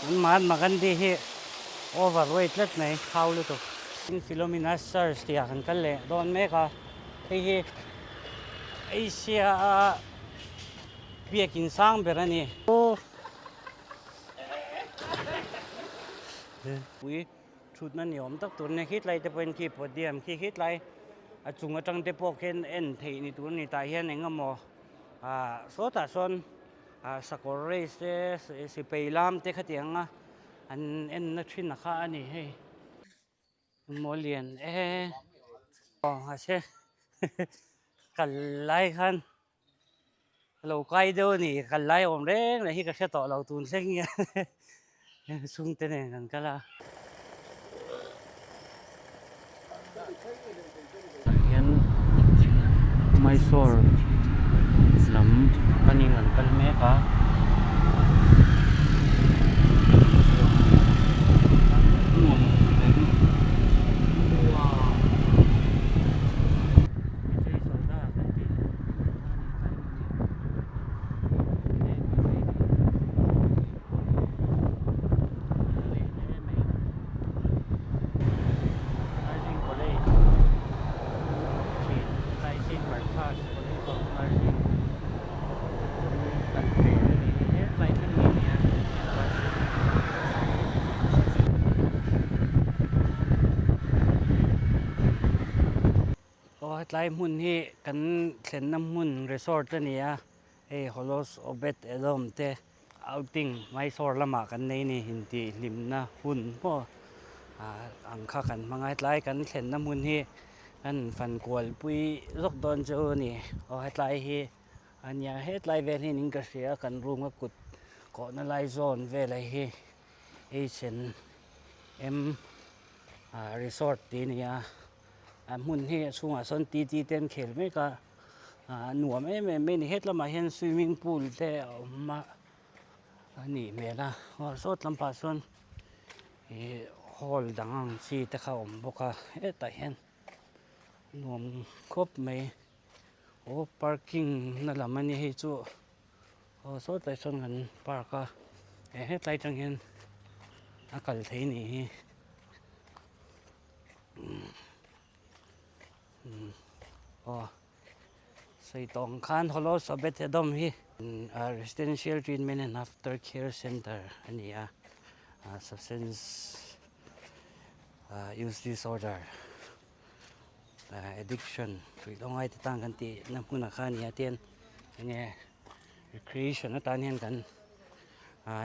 Kan Mahatma Gandhi hi over weight tlat mai, thau lutuk. Saint Philomena's Church tih ah kan kal leh dawn mek a, hei hi Asia a biakin sang ber a ni. Pui thutna ni awm tak tur a ni, khitlai te pawhin khi podium khi khitlai a chung atang te pawh khian en theih ni tur a ni, tah hian eng emaw ah sawtah sawn ah sakawr race te sipei lam te khatiang a an en na thin a kha a ni hei. Maw lian e aw mahse kal lai khan lo kai deuh a ni kal lai awm reng reng hi ka hre tawh lo tun thleng hian chhungte nen kan kal a. Tah hian Mysore lam panin an kal mek a. Nursing College thin Rising Markhas College of Nursing kan tel a nih hi hetlai hmun hi a ni a campus. Aw hetlai hmun hi kan thlenna hmun resort a ni a hei Holos Obed Edom te Outing Mysore lamah kan nei ni intih hlimna hun maw ang kha kan hmang a hetlai kan thlenna hmun hi kan fankual pui zawk dawn chu a ni aw hetlai hi a nia hetlai vel hi niin ka hria kan room a kut kawhna lai zawn vel a hi H and M resort tih a ni a a hmun hi a chhungah sawn T T te an khel mek a. A nuam em em mai a ni hetlamah hian swimming pool te a awm a a nih hmel a aw sawt lampah sawn ih hall dang ang chi te kha a awm bawk a hetah hian nuam khawp mai aw parking na lam a ni hei chu aw sawtlai sawn kan park a hetlai atang hian a kal theih a nih hi. Aw sawi tawh ang khan Holos Obed-Edom hi Residential Treatment and After Care Centre a ni a, substance use disorder addiction ruihhlo ngai te tan kan tih na hmunah khan a ni a tian enge recreation atan hian kan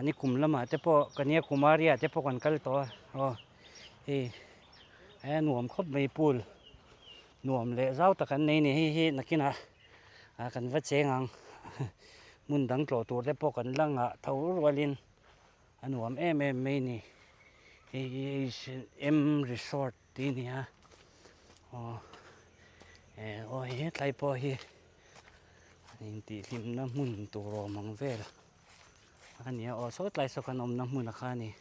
nikum lamah te pawh Kanyakumari ah te pawh kan kal tawh a aw hei. He nuam khawp mai pool nuam leh zau tak an nei a ni hei hi nakinah ah kan va cheng ang hmun dang tlawh tur te pawh kan la ngah tho rualin a nuam em em mai a ni hei hi H and M resort tih a ni a aw eh aw hetlai pawh hi intihhlimna hmun tur awm ang vel a ni a aw saw tlai saw kan awmna hmun a kha a ni.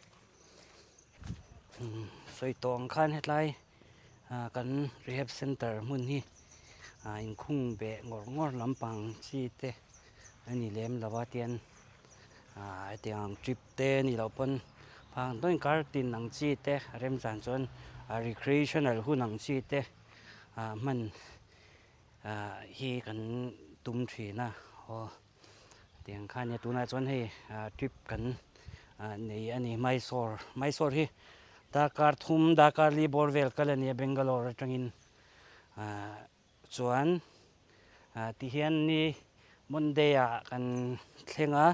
Sawi tawh ang khan hetlai ah kan rehab center hmun hi ah inkhung beh ngawr ngawr lampang chi te a ni lem lo a tian ah hetiang ang trip te a nih loh pawn phang tawn kar tin ang chi te a remchan chuan ah recreational hun ang chi te ah hman ah hi kan tum thin a aw. Tiang kha ania tunah chuan hei trip kan nei a ni Mysore Mysore hi darkar thum darkar li bawr vel kal a nia Bangalore atangin chuan tihian ni Monday ah kan thleng a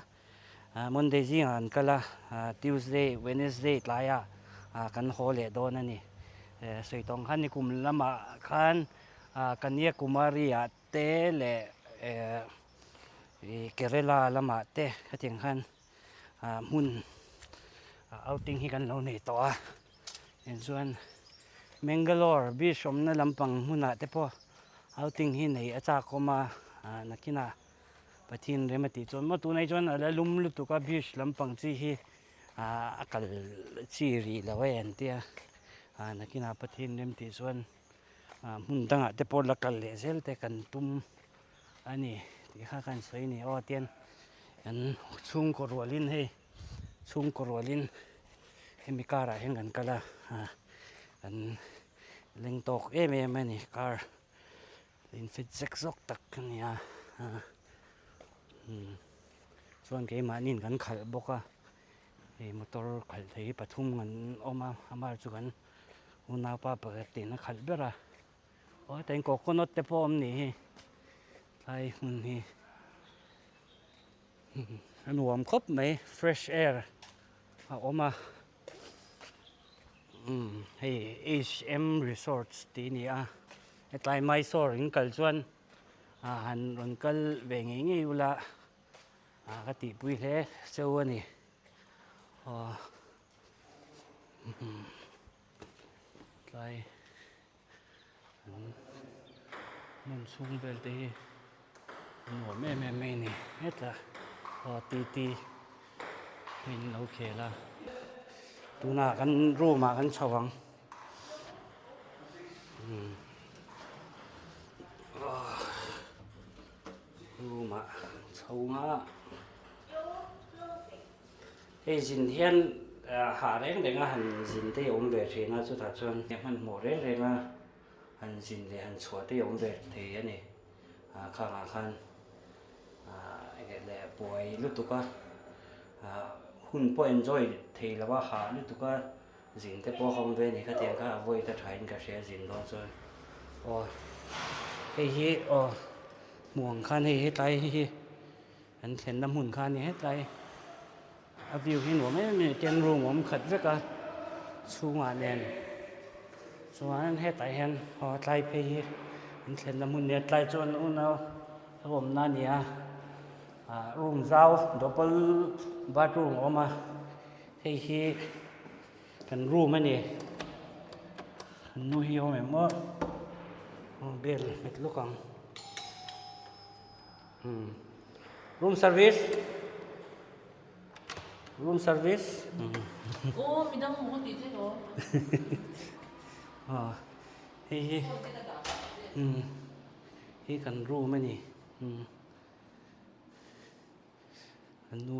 Monday zingah kan kal a Tuesday Wednesday tlaiah kan haw leh dawn a ni sawi tawng khan nikum lamah khan Kanyakumari ah te leh ih Kerala lamah te hetiang khan ah hmun outing hi kan lo nei tawh a tichuan Mangalore beach awmna lampang hmunah te pawh outing hi neih a chak awm a ah nakinah Pathian rem a tih chuan maw tunah hi chuan a la lum lutuk a beach lampang chi hi ah a kal chi rih lo e an tia ah nakinah Pathian rem tih chuan. Ah hmun dangah te pawh la kal leh zel te kan tum a ni tih kha kan sawi a ni aw tian kan chhungkaw rualin hei Chhungkaw rualin hemi car ah hian kan kal a kan leng tawk em em a ni car in fit zek zawk tak a ni a chuan keimahniin kan khalh bawk a hei motor khalh thei hi pathum an awm a amah chu kan unaupa pakhat in a khalh ber a aw heta in coconut te pawh a awm nih hi tlai hmun hi. A nuam khawp mai fresh air a awm a umm hei H M resorts tih a ni a hetlai Mysore in kal chuan ah han rawn kal ve ngei ngei ula ah ka tihpui hle cheu a ni aw tlai. Hmun chhung vel te hi a nuam em em mai a ni heta aw titi in lo khel a tunah kan room ah kan chho ang room ah chho nga Hei zin hian hah reng reng a han zin te awm ve thin a, chutah chuan hmanhmawh reng reng a han zin leh han chhuah te awm ve thei a ni. Khangah khan eng leh buai lutuk a, hun pawh enjoy thei lo a, hah lutuk a zin te pawh a awm ve a ni. Khatiang kha a vawi ta thain ka hria zin dawn chuan. Aw hei hi aw hmuh ang khan hei hetlai hi. An thlenna hmun kha a ni hetlai a view hi nuam em em a ni room a awm khat vek a chhungah nen chuan hetah hian aw tlai phei hi an thlenna hmun nia tlai chuan unau a awmna a ni a ah room zau double bathroom a awm a hei hi kan room a ni an nu hi a awm em aw bel nghet lawk ang. Room service Room service Aw midang maw ka tih che lo. Aw hei hi hei kan room a ni kan nu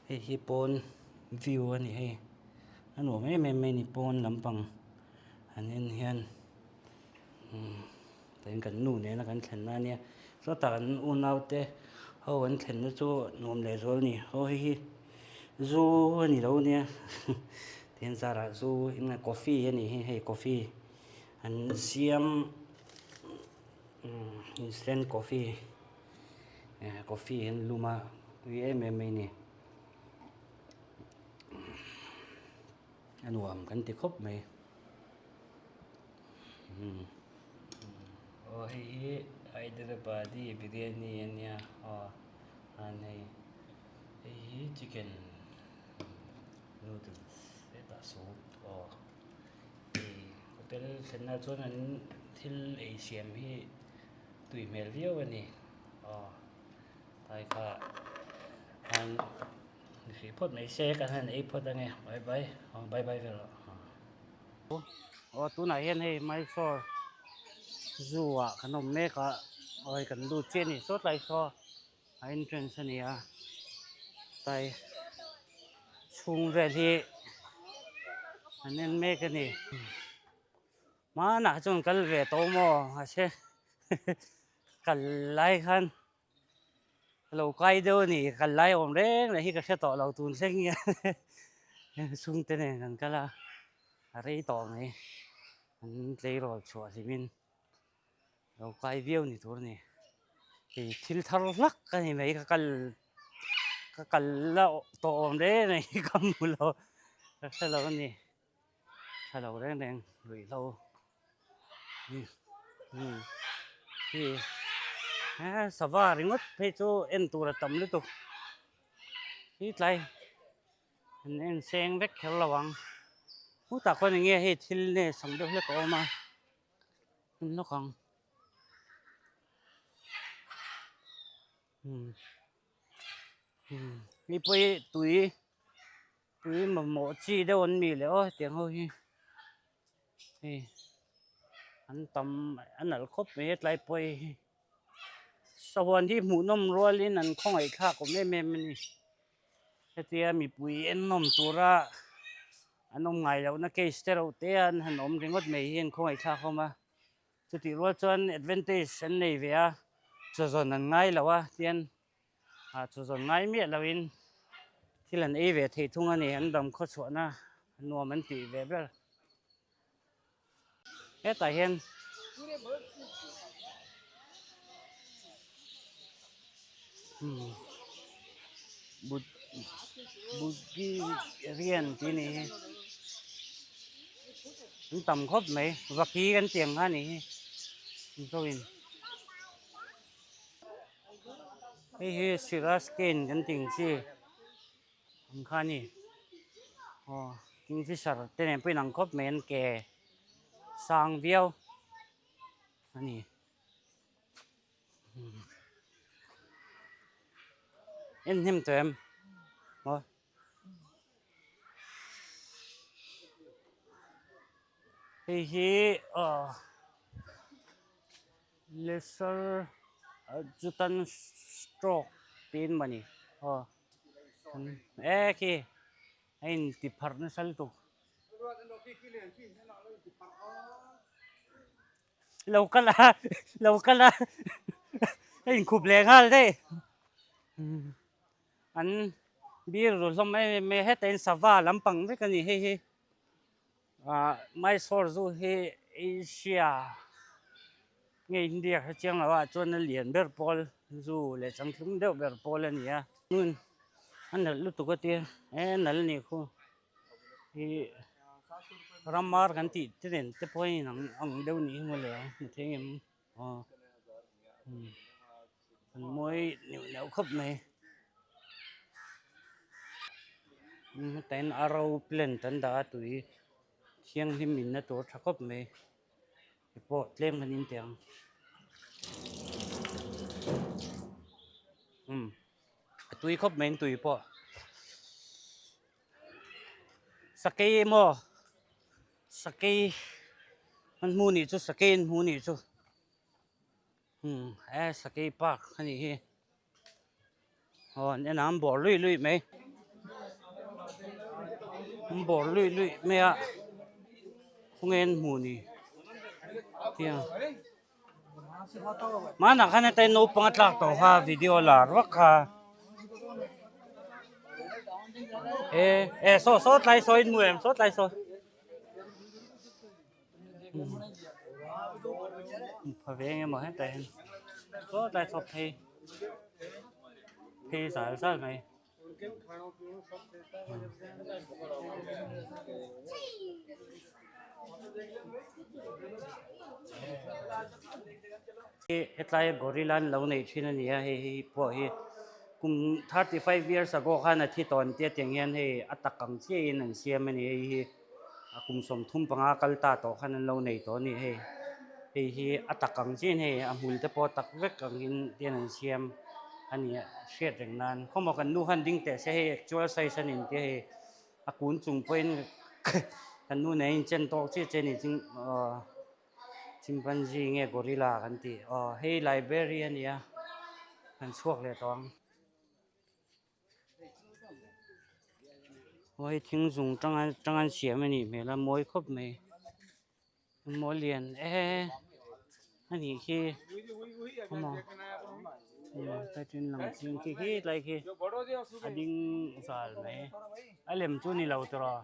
hei hi pawn view a ni hei a nuam em em mai a ni pawn lampang han en hian. Tiin kan nu nena kan thlenna a nia. Sawtah kan unaute ho an thlenna chu nuam leh zual a ni. Aw hei hi zu a ni lo nia tiin zarah zu eng coffee a nih hi hei coffee an siam instant coffee coffee an lum a tui em em mai a ni. A nuam kan ti khawp mai. Aw hei hi Hyderabadi biryani a nia aw an hei hei hi chicken noodles hetah soup aw hei hotel thlenna chuan an thil ei siam hi tui hmel viau a ni aw tlai kha an hrih phawt mai se kan han ei phawt ange bye bye aw bye bye vel aw. Aw tunah hian hei Mysore Zoo ah kan awm mek a aw hei kan lut chiah a ni saw tlai saw a entrance a ni a tlai chhung vel hi an en mek a ni hmanah chuan kal ve tawh maw mahse kal lai khan. Ka lo kai deuh a ni, kal lai awm reng reng hi ka hre tawh lo tun thleng hian chhungte nen kan kal a, a rei tawh mai, an tleirawl chhuah hlimin lo kai viau ni tur a ni, hei thil thar hlak a ni mai ka kal ka kal la tawh awm reng reng hi ka hmu lo ka hre lo a ni, tha lo reng reng ruihhlo. Sava ringawt phei chu en tur a tam lutuk hi tlai an en seng vek kher lo ang hutah khuan eng nge hei thil nge sam deuh hlek a awm a en lawk ang hei pawh hi tui tui mamawh chi deuh an ni leh aw hetiang ho hi. Hei an tam a nalh khawp mai a tlai pawh hi sahuan hi hmuhnawm rualin an khawngaih thlak awm em em a ni. Hetia mipui ennawm tura an awm ngai lohna case te reuh te a an han awm ringawt mai hi an khawngaihthlak awm a. Chutih rual chuan advantage an nei ve a, chawzawn an ngai lo a, tian ah chawzawn ngai miah loin thil an ei ve thei thung a ni, an dam khawchhuahna nuam an tih ve ber. Hetah hian Bulgarian tih a nih hi an tam khawp mai vaki kan tih ang kha a nih hi mizoin hei hi siraskin kan tih ang chi. Ang kha a ni aw kingfisher te nen pawhin ang khawp mai an ke sang viau a ni en hnem tawh em aw hei hi aw lesser chutan stroke tiin mawni aw. E khi a in ti pharh nasa lutuk lo kal a lo kal a a in khup leh nghal daih an bir ru hlawm em em mai a hetah hian sava lampang vek a ni hei hi ah Mysore zoo hi Asia nge India kha chiang lo ah chuan a lian ber pawl zoo leh changtlung deuh ber pawl a ni a hmun a nalh lutuk a tia e nalh a nih khu ih ramar kan tih te nen te pawh a inang ang deuh nih hi mawle a hmu thei ang em aw an mawi neuh neuh khawp mai hetah hian ro plant an dah a tui thianghlim inna tur tha khawp mai. Hei pawh tlem kan in teh ang umm a tui khawp mai an tui pawh sakei emaw sakei an hmuh nih chu sakei an hmuh nih chu umm e sakei park a nih hi. Aw an en a an bawr luih luih mai an bawr luih luih mai a khawnge an hmuh ni tiang hmanah khan heta naupang a tlak tawh kha video lar vak kha e e saw saw tlai saw in hmu em saw tlai saw. Pha ve eng emaw hetah hian saw tlai chawp phei phei zal zal mai. Hetlai gorilla an lo neih thin a ni a hei hi pawh hi kum 35 years ago khan a thi tawh an tia tiang hian hei a tak ang chiahin an siam a ni hei hi. A kum 35 kal ta tawh khan an lo nei tawh a ni hei hei hi a tak ang chian hei a hmul te pawh a tak vek angin tian an siam a ni a hriat reng nan khawmaw kan nu khan ding teh se hei actual size a ni ang tia hei a kun chung pawhin kan nu nen a inchen tawk chiah chiah a ni ching aw chimpanzee nge gorilla kan tih aw hei library a ni a kan chhuak leh tawh ang. Aw hei thing zung tanga tanga an siam a nih hmel a mawi khawp mai mawi lian e a nih khi maw tin lang ching khi khi tlai khi a ding zal mai a lem chu ni lo tawh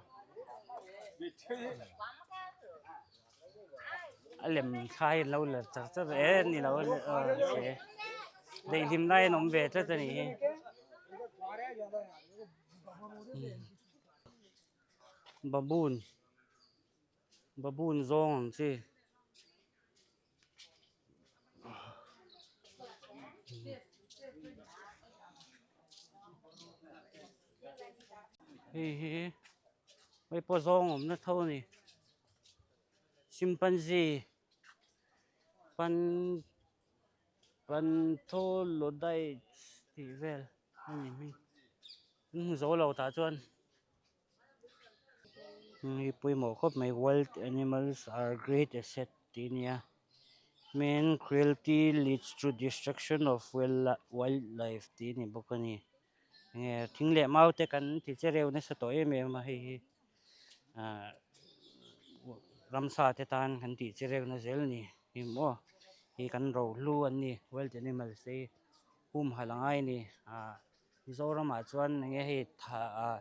a lem thlai an lo la char char e ni lo aw se daihlim lai an awm ve tlat a nih hi baboon baboon zawng ang chi. Hei hi hei pawh zawng awmna tho a ni chimpanzee pan pantholodites tih vel a ni hming an hmu zo lo tah chuan. Hei pawimawh khawp mai wild animals are great asset tih a nia man cruelty leads to destruction of wildlife tih a ni bawk a ni. Enge thing leh mau te kan ti che reu nasa tawh em em a hei hi ah ramsa te tan kan tih che reu na zel a ni hi maw hi kan rohlu an ni wild animals te hi humhalh a ngai a ni ah Mizoramah chuan enge hei ah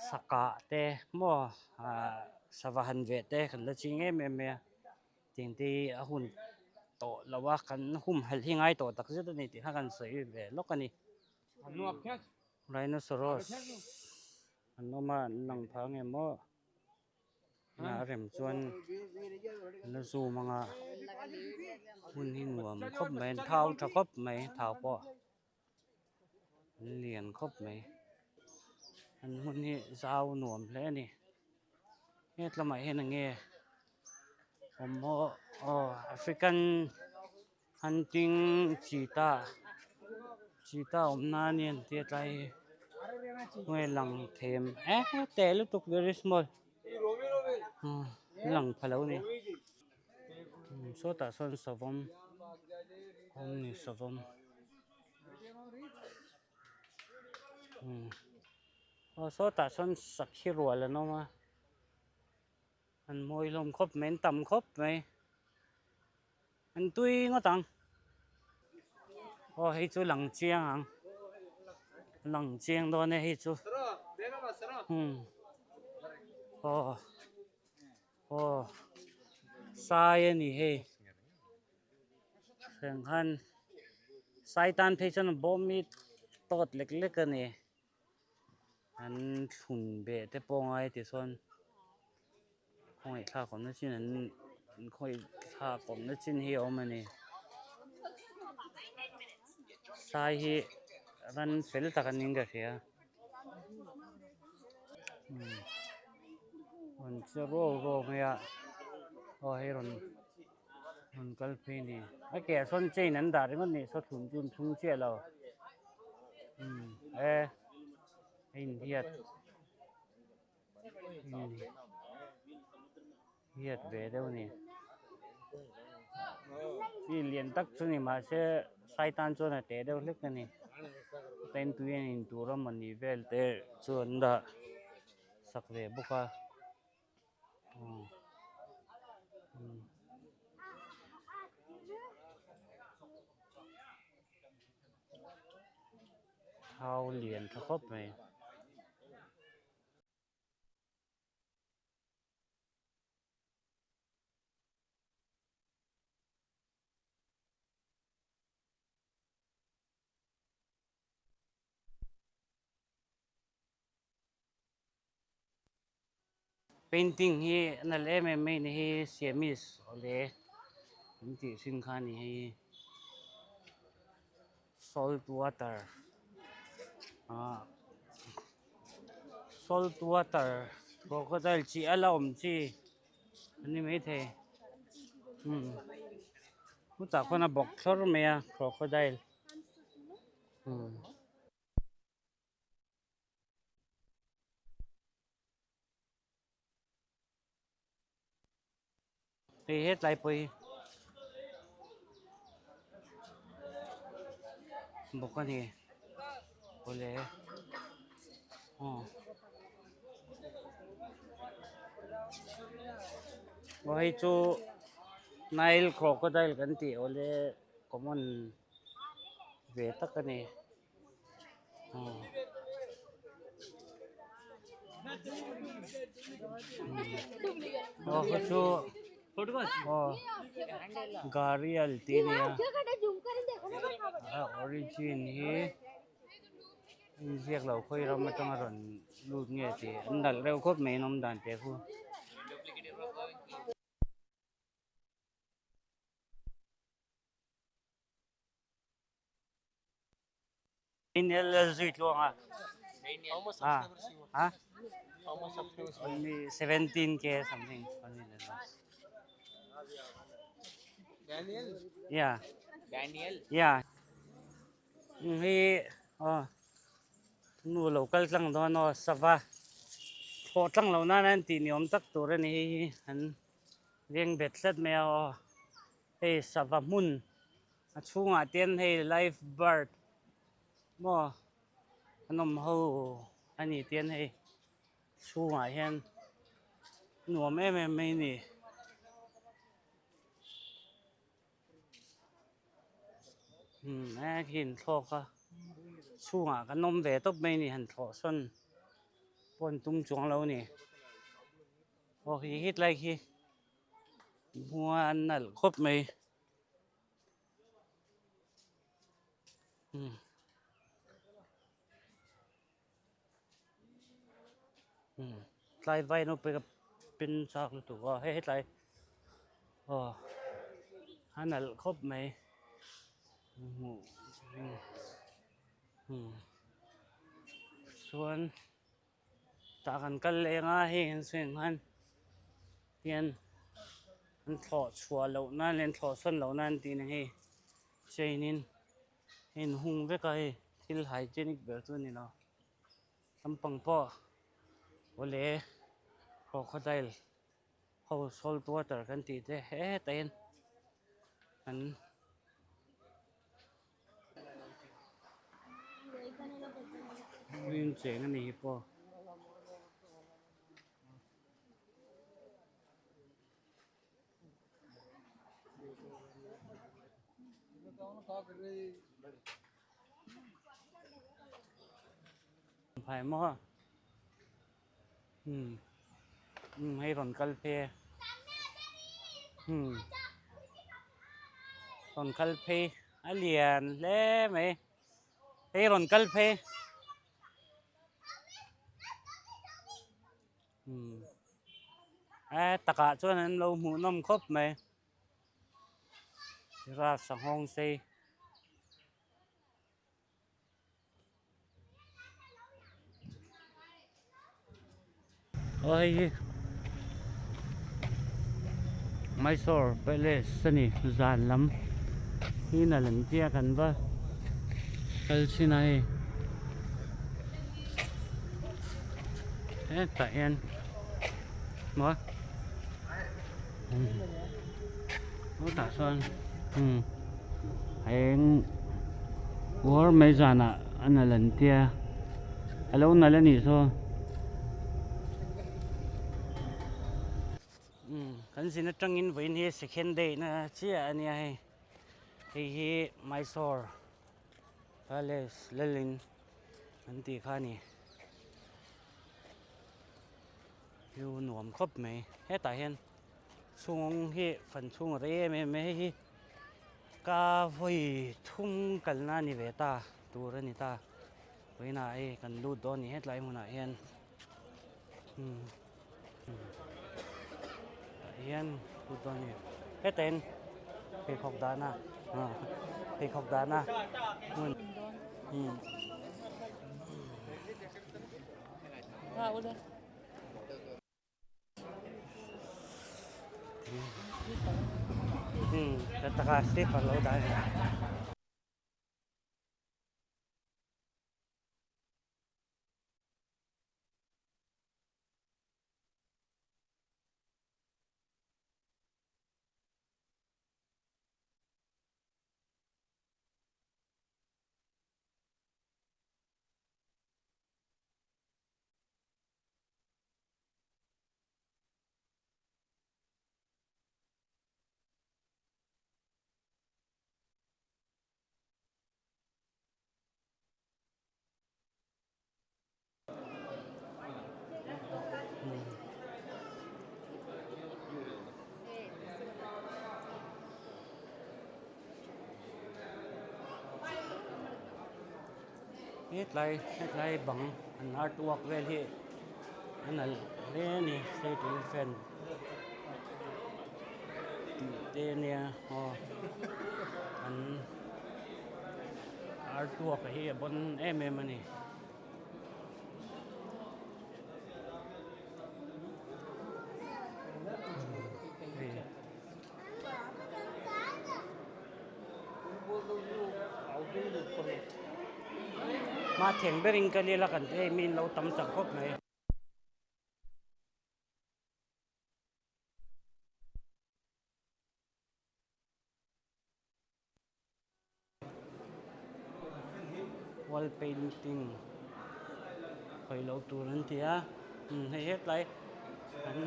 sakah te maw ah sava han veh te kan la ching em em mai a. Tiang te hi a hun tawh lo a, kan humhalh hi ngai tawh tak zet a ni tih kha kan sawi ve lawk a ni. Rhinoceros an awm a, an lang phah ang em aw? A rem chuan la zoom ang a, hmun hi nuam khawp mai, an thau tha khawp mai, thau pawh an lian khawp mai. An hmun hi zau nuam hle a ni. Hetlamah hian eng nge awm maw aw African hunting cheetah cheetah awm na a ni an tia tlai hi khawnge lang thei em eh teh lutuk very small lang pha lo a ni sawtah sawn savawm awm a ni savawm. Aw sawtah sawn sakhi rual an awm a an mawi hlawm khawp mai an tam khawp mai an tui ngawt ang aw hei chu lang chiang ang lang chiang dawn e hei chu umm aw aw sai a ni hei heng khan sai tan phei chuan a bawm hi tawt lek lek a ni. An thlun beh te pawh ngai tichuan khawngaih thlak awmna chin an khawngaih thlak awmna chin hi a awm a ni. Sai hi ran fel tak a niin ka hria. Rawn che ruau ruau mai a aw hei rawn rawn kal phei a ni. A ke ah sawn chain an dah ringawt nih saw thlun chu an thlung chiah lo. Umm e a inhiat inhiat ve deuh a ni chi lian tak chu ni mahse sai tan chuan a te deuh hlek a ni pen tui an in tur a mawni vel te chu an dah sak ve bawk a. Thau lian tha khawp mai. Painting hi a nalh em em mai ni hi Siamese awle an tih hring kha a ni hei salt water ah salt water crocodile chi a la awm chi a ni maithei umm chutah khuan a bawk thlawr mai a crocodile umm. Hei hetlai pawh hi bawk a ni awle aw aw hei chu nile crocodile kan tih awle common ve tak a ni. Aw kha chu aw gharial tih a nia a origin hi inziak lo khawi ram atanga rawn lut nge tih an nalh reuh khawp mai an awm dan teh khu. Zui tluang a. Ah, ah. Only 17k something. Only like that. Daniel. Yeah. Daniel. Yeah. Hi oh nu lo kal tlang dawn aw sava thawh tlang lo nan an tih ni awm tak tur a ni hei hi an veng bet tlat mai a aw hei sava hmun A chhungah te hian hei live bird maw An awm ho a ni tian hei chhungah hian nuam em em mai a ni. Umm he khi an thlawk a chhungah kan awm ve tawp mai a ni han thlawh sawn pawh an tum chuang lo a ni. Aw khi hetlai khi hmua an nalh khawp mai. Tlai vai naupang a pin chak lutuk a hei hetlai aw a nalh khawp mai hmuh chuan tah kan kal leh ang a hei an sawi ang khan hian an thlawh chhuah loh nan leh an thlawh sawn loh nan tih na hei chain in a inhung vek a hei thil hygienic ber chu a ni lo lampang pawh awle crocodile ho salt water kan tih te hetah hian an. Green cheng a ni hi pawh. Phai maw umm umm hei rawn kal phei a umm rawn kal phei a lian hle mai hei rawn kal phei umm a takah chuan an lo hmuh nawm khawp mai giraffe sanghawng sei. Aw hei hi Mysore Palace a ni zan lam hi nalh an tia kan va kal chhin a hei hetah hian maw hetah sawn umm. A eng uar mai zanah a nalh an tia a lo nalh a nih saw umm kan zin atangin vawiin hi second day na chiah a nia hei hei hi Mysore Palace Lalin an tih kha a ni chu nuam khawp mai hetah hian chhung hi fan chhung a rei em em mai hei hi. Ka vawi thum kalna a ni ve ta tur a ni ta vawiinah hei kan lut dawn a ni hetlai hmunah hian umm tah hian lut dawn a ni hetah hian pheikhawk dahna ah pheikhawk dahna hmun umm. Ka taka slipper lo dah a ni. Hetlai hetlai bang an art work vel hi a nalh hle a ni state elephant tih te ania aw an art work hi a bon em em a ni. Hma theng berin ka lil a kan ti hei mi in lo tam chak khawp mai. Wall painting. Khawih loh tur an ti a, umm hei hetlai an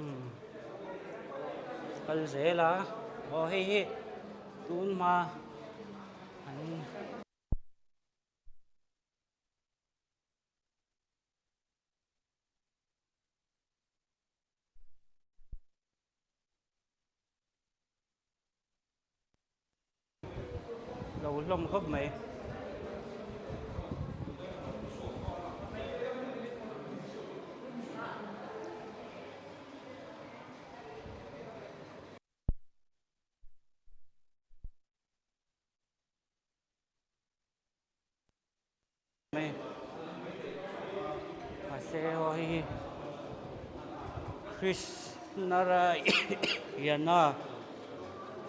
umm kal zel a, aw hei hi tun hma an. Lo hlawm khawp mai. Mai mahse aw hei hi Krishnarayana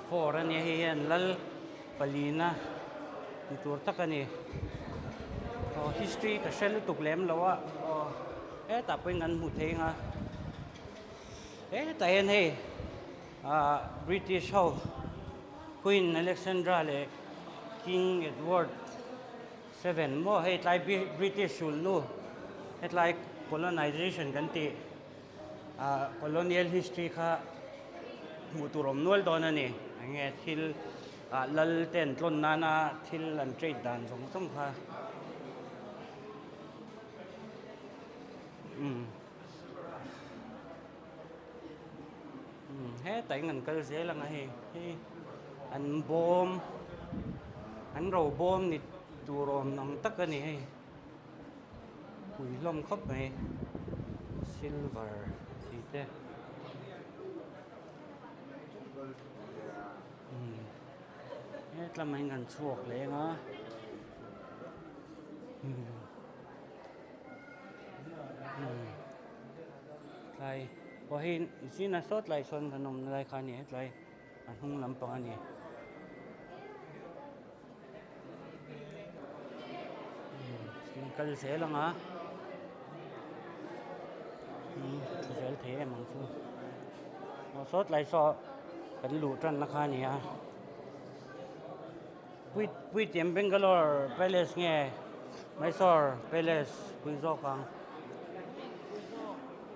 fort a nia hei hian lal palina ni tur tak a ni aw history ka hre lutuk lem lo a aw hetah pawhin kan hmu thei ang a hetah hian hei ah British ho Queen Alexandra leh King Edward Seven maw hei tlai British sulhnu hetlai colonization kan tih ah colonial history kha hmuh tur awm nual dawn a ni enge thil ah lal te an tlawn nana thil an trade dan zawng zawng kha umm umm hetah hian an kal zel ang a hei hei an bawm an ro bawm ni tur awm ang tak a ni hei pui hlawm khawp mai silver tih te umm hetlamah hian kan chhuak leh ang a umm umm. Tlai pawh hei zina sawt lai sawn kan awmna lai kha a ni a tlai a hnung lampang a ni. Kan kal zel ang a thu zel thei em ang chu aw sawt lai saw kan luh tanna kha a ni a Puitiam Bangalore Palace nge Mysore Palace pui zawk ang.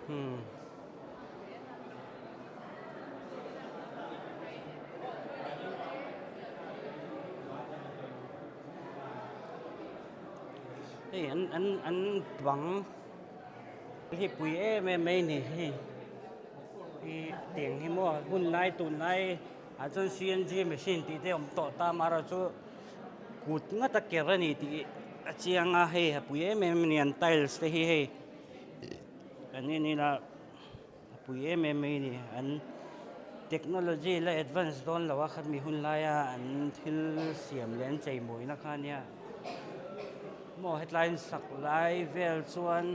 Hmm. Hei an an an bang hi pui em em mai ni hei hi tiang hi maw hun lai tun lai ah chuan CNG machine tih te a awm tawh ta amaherawh chu kut ngata ker a ni tih a chiang a hei a pui em em a ni an tiles te hi hei kan en ila a pui em em mai a ni an technology la advance dawn lo a khami hun laia an thil siam leh an chei mawina kha ania maw hetlai in sak lai vel chuan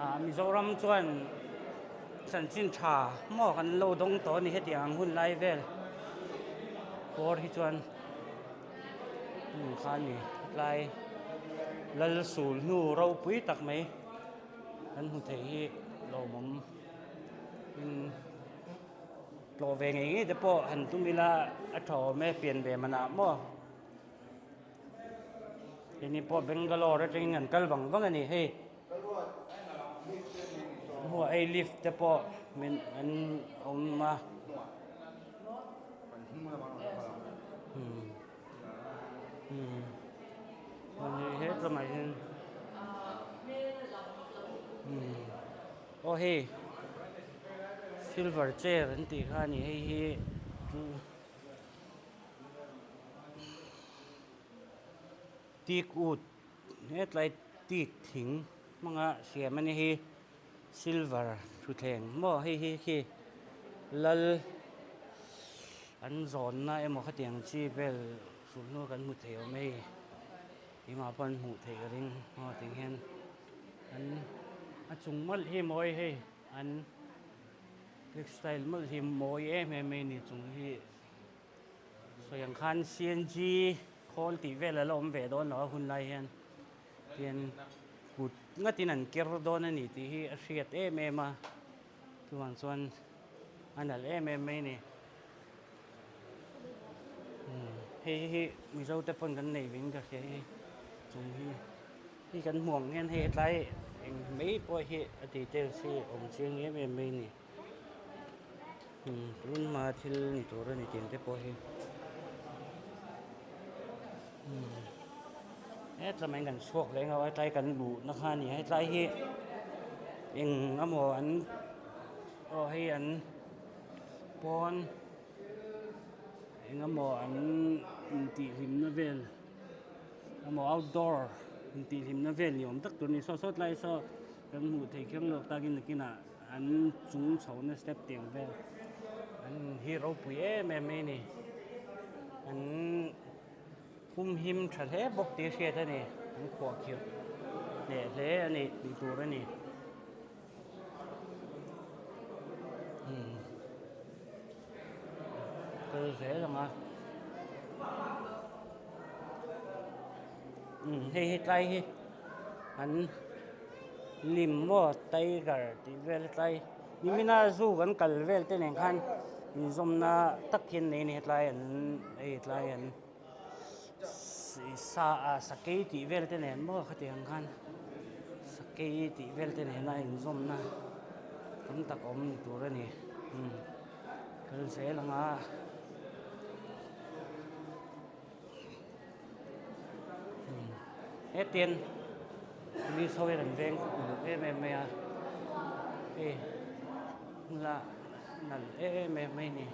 ah Mizoram chuan. Chanchin tha maw kan lo dawng tawh a ni hetiang ang hun lai vel pawr hi chuan hmun kha a ni hetlai lal sul hnu ropui tak mai kan hmu thei hi lawmawm in tlawh ve ngei ngei te pawh han tum ila a tha awm e pian ve manah maw. Keini pawh Bangalore atangin an kal vang vang a ni hei hmuh hei lift te pawh min an awm a umm umm hetlangah hian umm aw hei silver chair an tih kha a ni hei hi chu. Teak wood hetlai teak thing hmanga siam a ni hi silver thutthleng maw hei hi khi lal an zawnna emaw khatiang chi vel sulhnu kan hmu thei awm hei engah pawh an hmuh theih ka ring aw tiang hian an a chung mawlh hi mawi hei an. Textile mawlh hi mawi em em mai a ni chung hi sawi ang khan CNG khawl tih vel a la awm ve dawn lo a hun lai hian tian kut ngatin an ker dawn a ni tih hi a hriat em em a chuvang chuan a nalh em em mai a ni hei hi Mizo te pawn kan nei vin ka hria hi. Chung hi hei kan hmuh ang hian hei hetlai eng mai pawh hi a details hi awm chiang em em mai a ni tun hma thil ni tur a ni tih ang te pawh hi hetlai mai kan chhuak leh ang a hetlai kan luhna kha a ni a hetlai hi eng emaw an aw hei an pawn eng emaw an intihhlimna vel emaw outdoor intihhlimna vel ni awm tak tur a ni saw saw tlai saw kan hmuh theih kher lawk takin nakinah an chung chhohna step tiang vel an hi ropui em em mai a ni an humhim tha hle bawk tih a hriat a ni an khuahkhirh hneh hle a ni tih tur a ni. Kal zel ang a hei hi tlai hi an lim maw tiger tih vel tlai nimina zoo kan kal vel te nen khan inzawmna tak hi an nei a ni hetlai an hei tlai an sa ah sakei tih vel te nen maw khatiang khan sakei tih vel te nena inzawmna tam tak a awm ni tur a ni umm kal zel ang a umm hetiang police ho hian an veng uluk em em mai a hei hmula nalh em em mai a ni.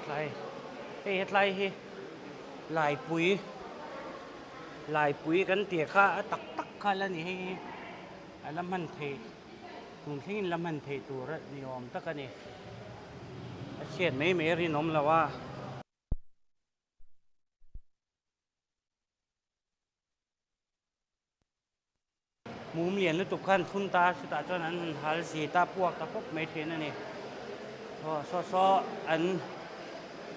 Tlai hei hetlai hi laipui laipui kan tih kha a tak tak kha la ni hei hi a la hman theih tun thlengin la hman theih tur a ni awm tak a ni a chhiat mai mai a rinawm lo a. Mum lian lutuk khan thun ta chutah chuan an han hal zi ta puak ta pawp mai thin a ni. Aw saw saw an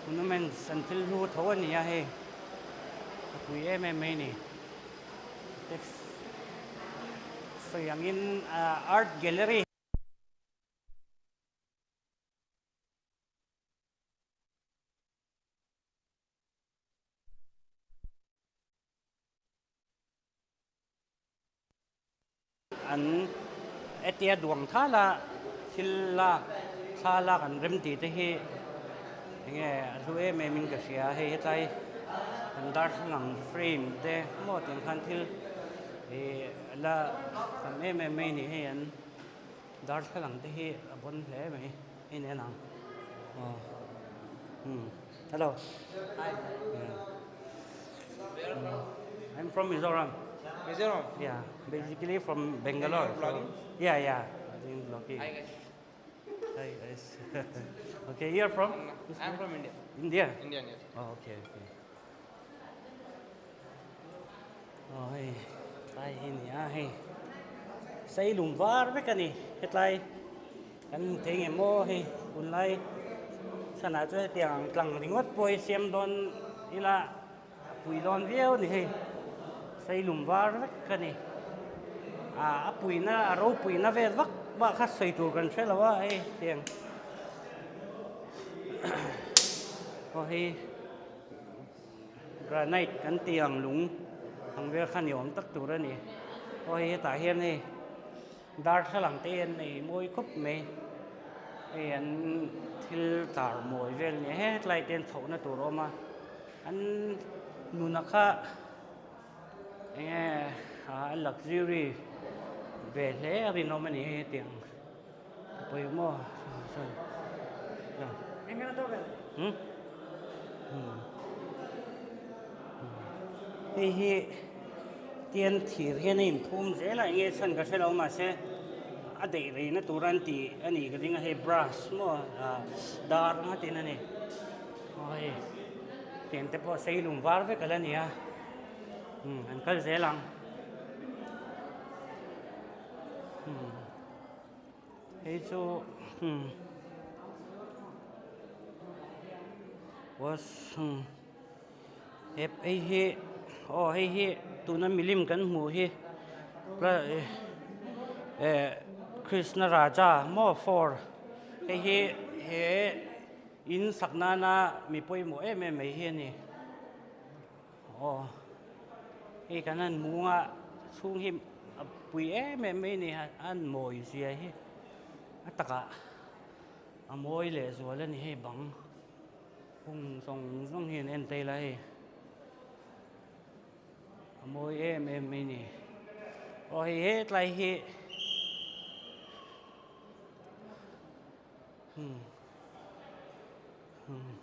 monuments an thil hlu tho a ni a hei a pui em em mai a ni. Text sawi angin art gallery. An hetia duang thala thil lak thla lak an rem tih te hi enge a hlu em em in ka hria hei hetlai an darthlalang frame te maw tiang khan thil ih la tam em em mai a ni hei an darthlalang te hi a bawn hle mai hei nen ang aw umm hello Hi. I'm from Mizoram. Mizoram? Yeah, basically from Bangalore. Are you vlogging? So, yeah, yeah. I'm doing vlogging. Hi guys. Hi guys. okay, you're from? I'm from India. India? Indian, yes. Oh, okay, okay. Oh, hei, tlai hi ni a hei. Sei lung var vek a ni hetlai kan hmu thei nge maw hei tunlai chhanah chuan hetiang tlang ringawt pawh hi siam dawn ila A pui dawn viau a ni hei, Seilum var vek a ni. Ah a puina a ropuina vel vak bak kha sawi tur kan hre lo a hei tiang. Aw hei granite kan tih ang lung ang vel kha ni awm tak tur a ni. Aw hei hetah hian hei darthlalang te hi an nei mawi khawp mai. Hei an thil tar mawi vel a ni a hetlai te hian chhohna tur a awm a an nuna kha eng nge a luxury ve hle a rinawm a ni hei hetiang. Pawimawh chuan umm hei hi tian thir hian a inphum zel a enge chhan ka hrelo mahse a daih rei na tur an tih a nih ka ring a hei brush maw ah dar anga tin a ni aw hei tiang te pawh sei lung var vek ala ni a umm an kal zel ang umm. Hei chu hmm was hmm hep hei hi aw hei hi tuna milim kan hmuh hi eh Krishna Raja maw for hei hi he in sak nana mi pawimawh em em mai hi a ni. Aw hei kan han hmu a chhung hi a pui em em mai a ni a an mawi zia hi a takah a mawi leh zual a ni hei bang hung zawng zawng hi an en ta ila hei a mawi em em mai a ni aw hei hetlai hi hmm hmm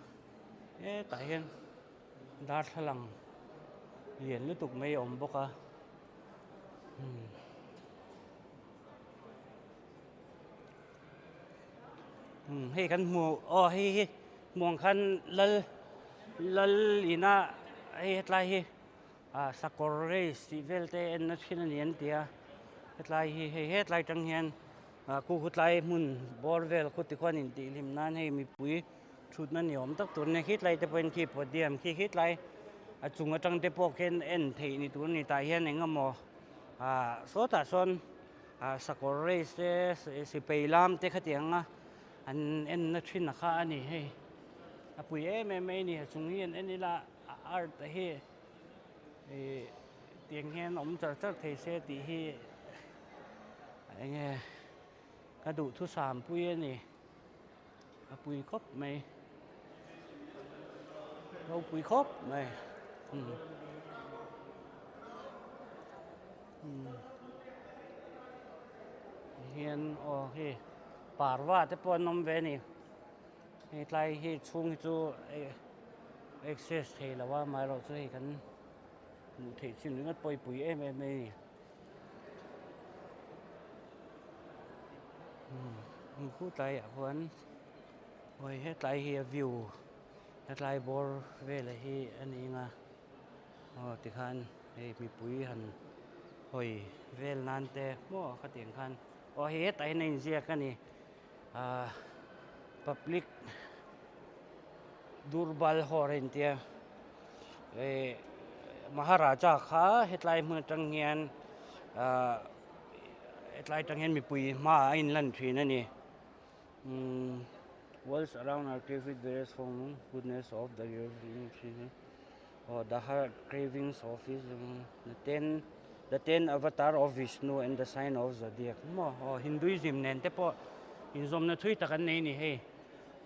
hetah hian. Darthlalang lian lutuk mai a awm bawk a umm hei kan hmu aw hei hi hmuh ang khan lal lal ina hei hetlai hi ah sakawr race tih vel te en na thin a ni an ti a hetlai hi hei hetlai atang hian ah khu tlai hmun bawr vel khu tikhuan intihhlim nan hei mipui. Thutna ni awm tak tur nia khitlai te pawhin khi podium khi khitlai a chung atang te pawh khian en theih ni tur a ni tah hian eng emaw ah sawtah sawn ah sakawr race te sipai lam te khatiang a an en na thin a kha a ni hei a pui em em mai a ni a chung hi an en ila a art a hi ih tiang hian awm char char thei se tih hi eng nge ka duhthusam pui a ni. A pui khawp mai ropui khawp mai umm umm hian aw hei parva te pawh an awm ve a ni hei tlai hi chhung hi chu access thei lo a amaherawhchu hei kan hmuh theih chin ringawt pawh hi pui em em mai a ni. Umm khu tlaiah khuan hawi hetlai hi a view hetlai bawr vela hi a ni ang a aw tikhan hei mipui han hawi vel nan te maw khatiang khan aw hei hetah hian a inziak a ni ah public durbal hall a intia ih maharaja kha hetlai hmun atang hian ah hetlai atang hian mipui hmaah a inlan thin a ni umm walls around are craved with various form goodness of the aw the heart cravings of his the ten the ten avatar of Vishnu and the sign of zodiac maw aw Hinduism nen te pawh inzawmna thui tak an nei a ni hei.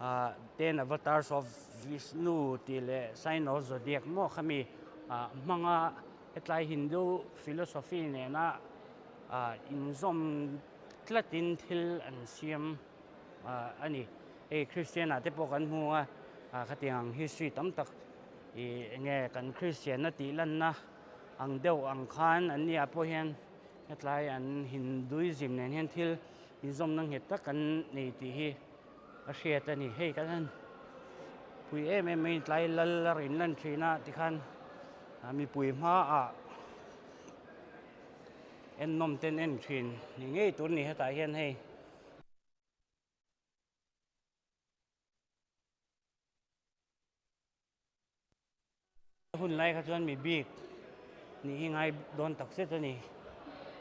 Ah ten avatars of Vishnu tih leh sign of zodiac maw khami ah hmanga hetlai Hindu philosophy nena ah inzawm tlatin thil an siam ah a ni. Hei Christian ah te pawh kan hmu a ah khatiang ang history tam tak ih eng nge kan Christian na tih lanna ang deuh ang khan an ni ah pawh hian hetlai an Hinduism nen hian thil inzawmna nghet tak an nei tih hi. A hriat a ni hei kan han pui em em mai tlai lal a rawn lan thin a tikhan mipui hmaah ennawm ten en thin ni ngei tur a ni hetah hian hei. Hun lai kha chuan mi bik nih hi ngai dawn tak zet a ni.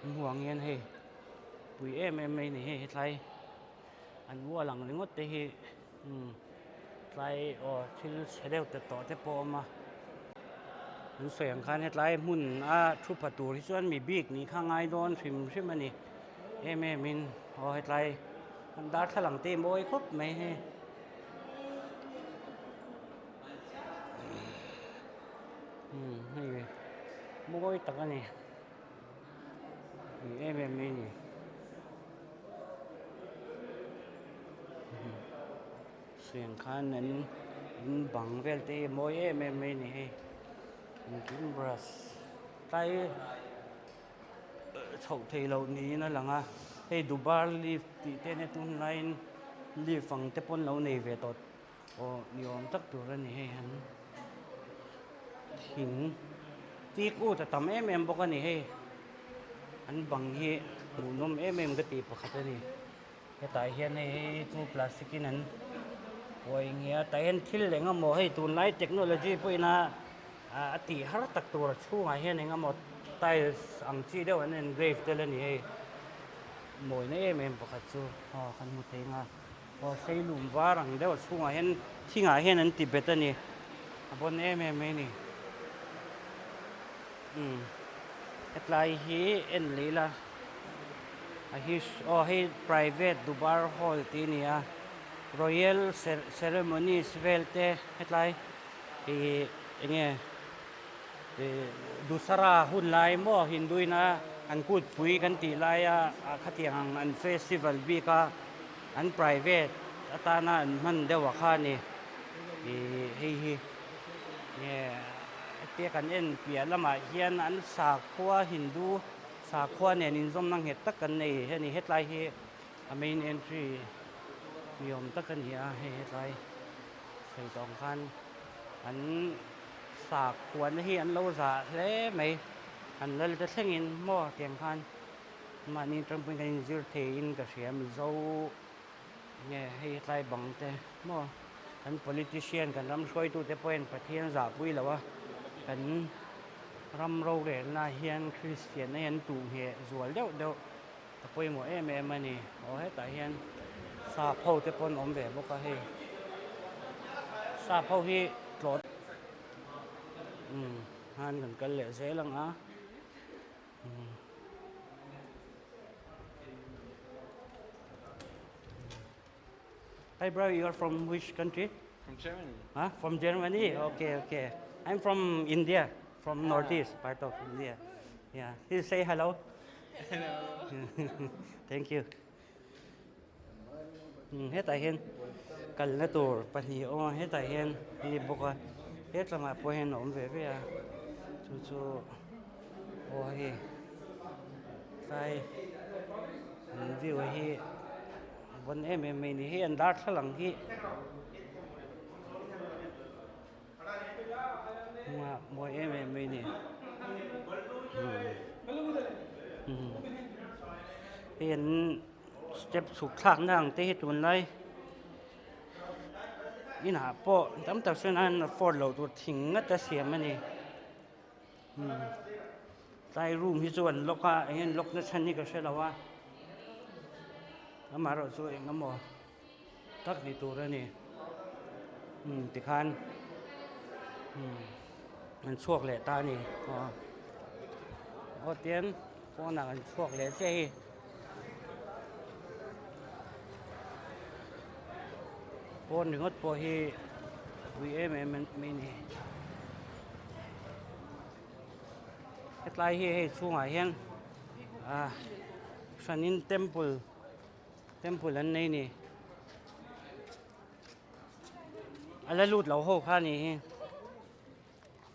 Hmu ang hian hei pui em em mai a ni hei hetlai an wall ang ringawt te hi umm. Tlai aw thil chhe deuh te tawh te pawh a awm a, an sawi ang khan hetlai hmun a thu pha tur hi chuan mi bik nih kha ngai dawn hrim hrim a ni em em in aw hetlai an darthlalang te hi mawi khawp mai hei. Hei mawi tak a ni em em mai a ni. Siang khan an in bang vel te hi a mawi em em mai a ni hei engkim brush tlai chhoh theih loh niin a lang a hei dubar leaf tih te ania tunlaiin leaf ang te pawh an lo nei ve tawh aw ni awm tak tur a ni hei an thing tik ut a tam em em bawk a ni hei an bang hi hmuhnawm em em ka tih pakhat a ni. Hetah hian hei hei chu plastic in an uai nge a tah hian thil eng emaw hei tunlai technology pawhin a a tih har tak tur a chhungah hian eng emaw tiles ang chi deuh an engrave tel a ni hei mawina em em pakhat chu aw kan hmu thei ang a aw seilum var ang deuh a chhungah hian thingah hian an ti bet a ni a bawn em em mai a ni umm hetlai hi en leh ila. A hi aw hei private dubar hall tih a ni a royal ceremonies vel te hetlai ih eng nge ih dusara hun lai maw hindu ina an kut pui kan tih laia ah khatiang ang an festival bik a an private atana an hman deuh a kha a ni ih hei hi nge hetia kan en piah lamah hian an sakhua hindu. Sakhua nen inzawmna nghet tak kan nei a ni. Hetlai hi a main entry ni awm tak a ni a, hei hetlai sawi tawh ang khan an sakhuana hi an lo zah hle mai. An lal te thlengin maw tiang khan mahni atang pawhin kan inzir theiin ka hria Mizo nge hei hetlai bang te maw kan politician kan ram hruaitute pawhin Pathian zahpui lo a kan. Ram rorelna hian Kristianna hi an tuh ngheh zual deuh deuh a pawimawh em em a ni. Aw hetah hian sap ho te pawh an awm ve bawk a hei. Sap ho hi tlawh umm han kan kal leh zel ang a. Hi bro, you are from which country? From Germany. Huh? From Germany? Yeah. Okay, okay. I'm from India, from ah. northeast part of India. Yeah. You say hello. Hello. Thank you. Hmm, hetah hian kalna tur pahnih a awm a hetah hian ni bawk a hetlamah pawh hian a awm ve ve a chu chu aw hei tlai an view hi Vawn em em mai ni hi an darthlalang hi hnungah mawi em em mai ni hei an step chhuk thlak na ang te hi tunlai inah pawh tam tak chuan an afford loh tur thing ngata siam a ni tlai room hi chu an lock a eng nge an lock na chhan hi ka hre lo a amaherawh chu eng emaw tak ni tur a ni tikhan an chhuak leh ta a ni aw tian pawnah an chhuak leh chiah hi. Pawn ringawt pawh hi pui em em mai a ni. Hetlai hi hei chhungah hian ah hranin temple temple an nei a ni. A la lut lo ho kha a ni hi.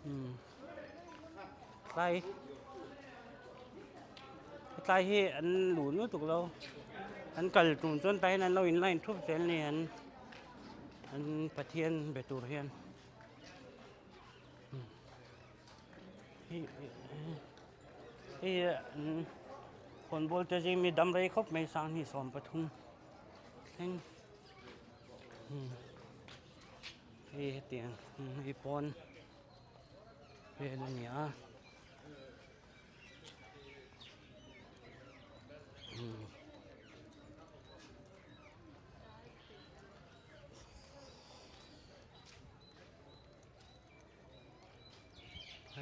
Umm tlai tlai hi an luh lutuk lo an kal tum chuan tah hian an lo in line thup zel a ni an an pathian be tur hian hei hei an khawnbawl te zing mi dam rei khawp mai sanghnih 13 thleng. Hei hetiang hei pawn vel a ni a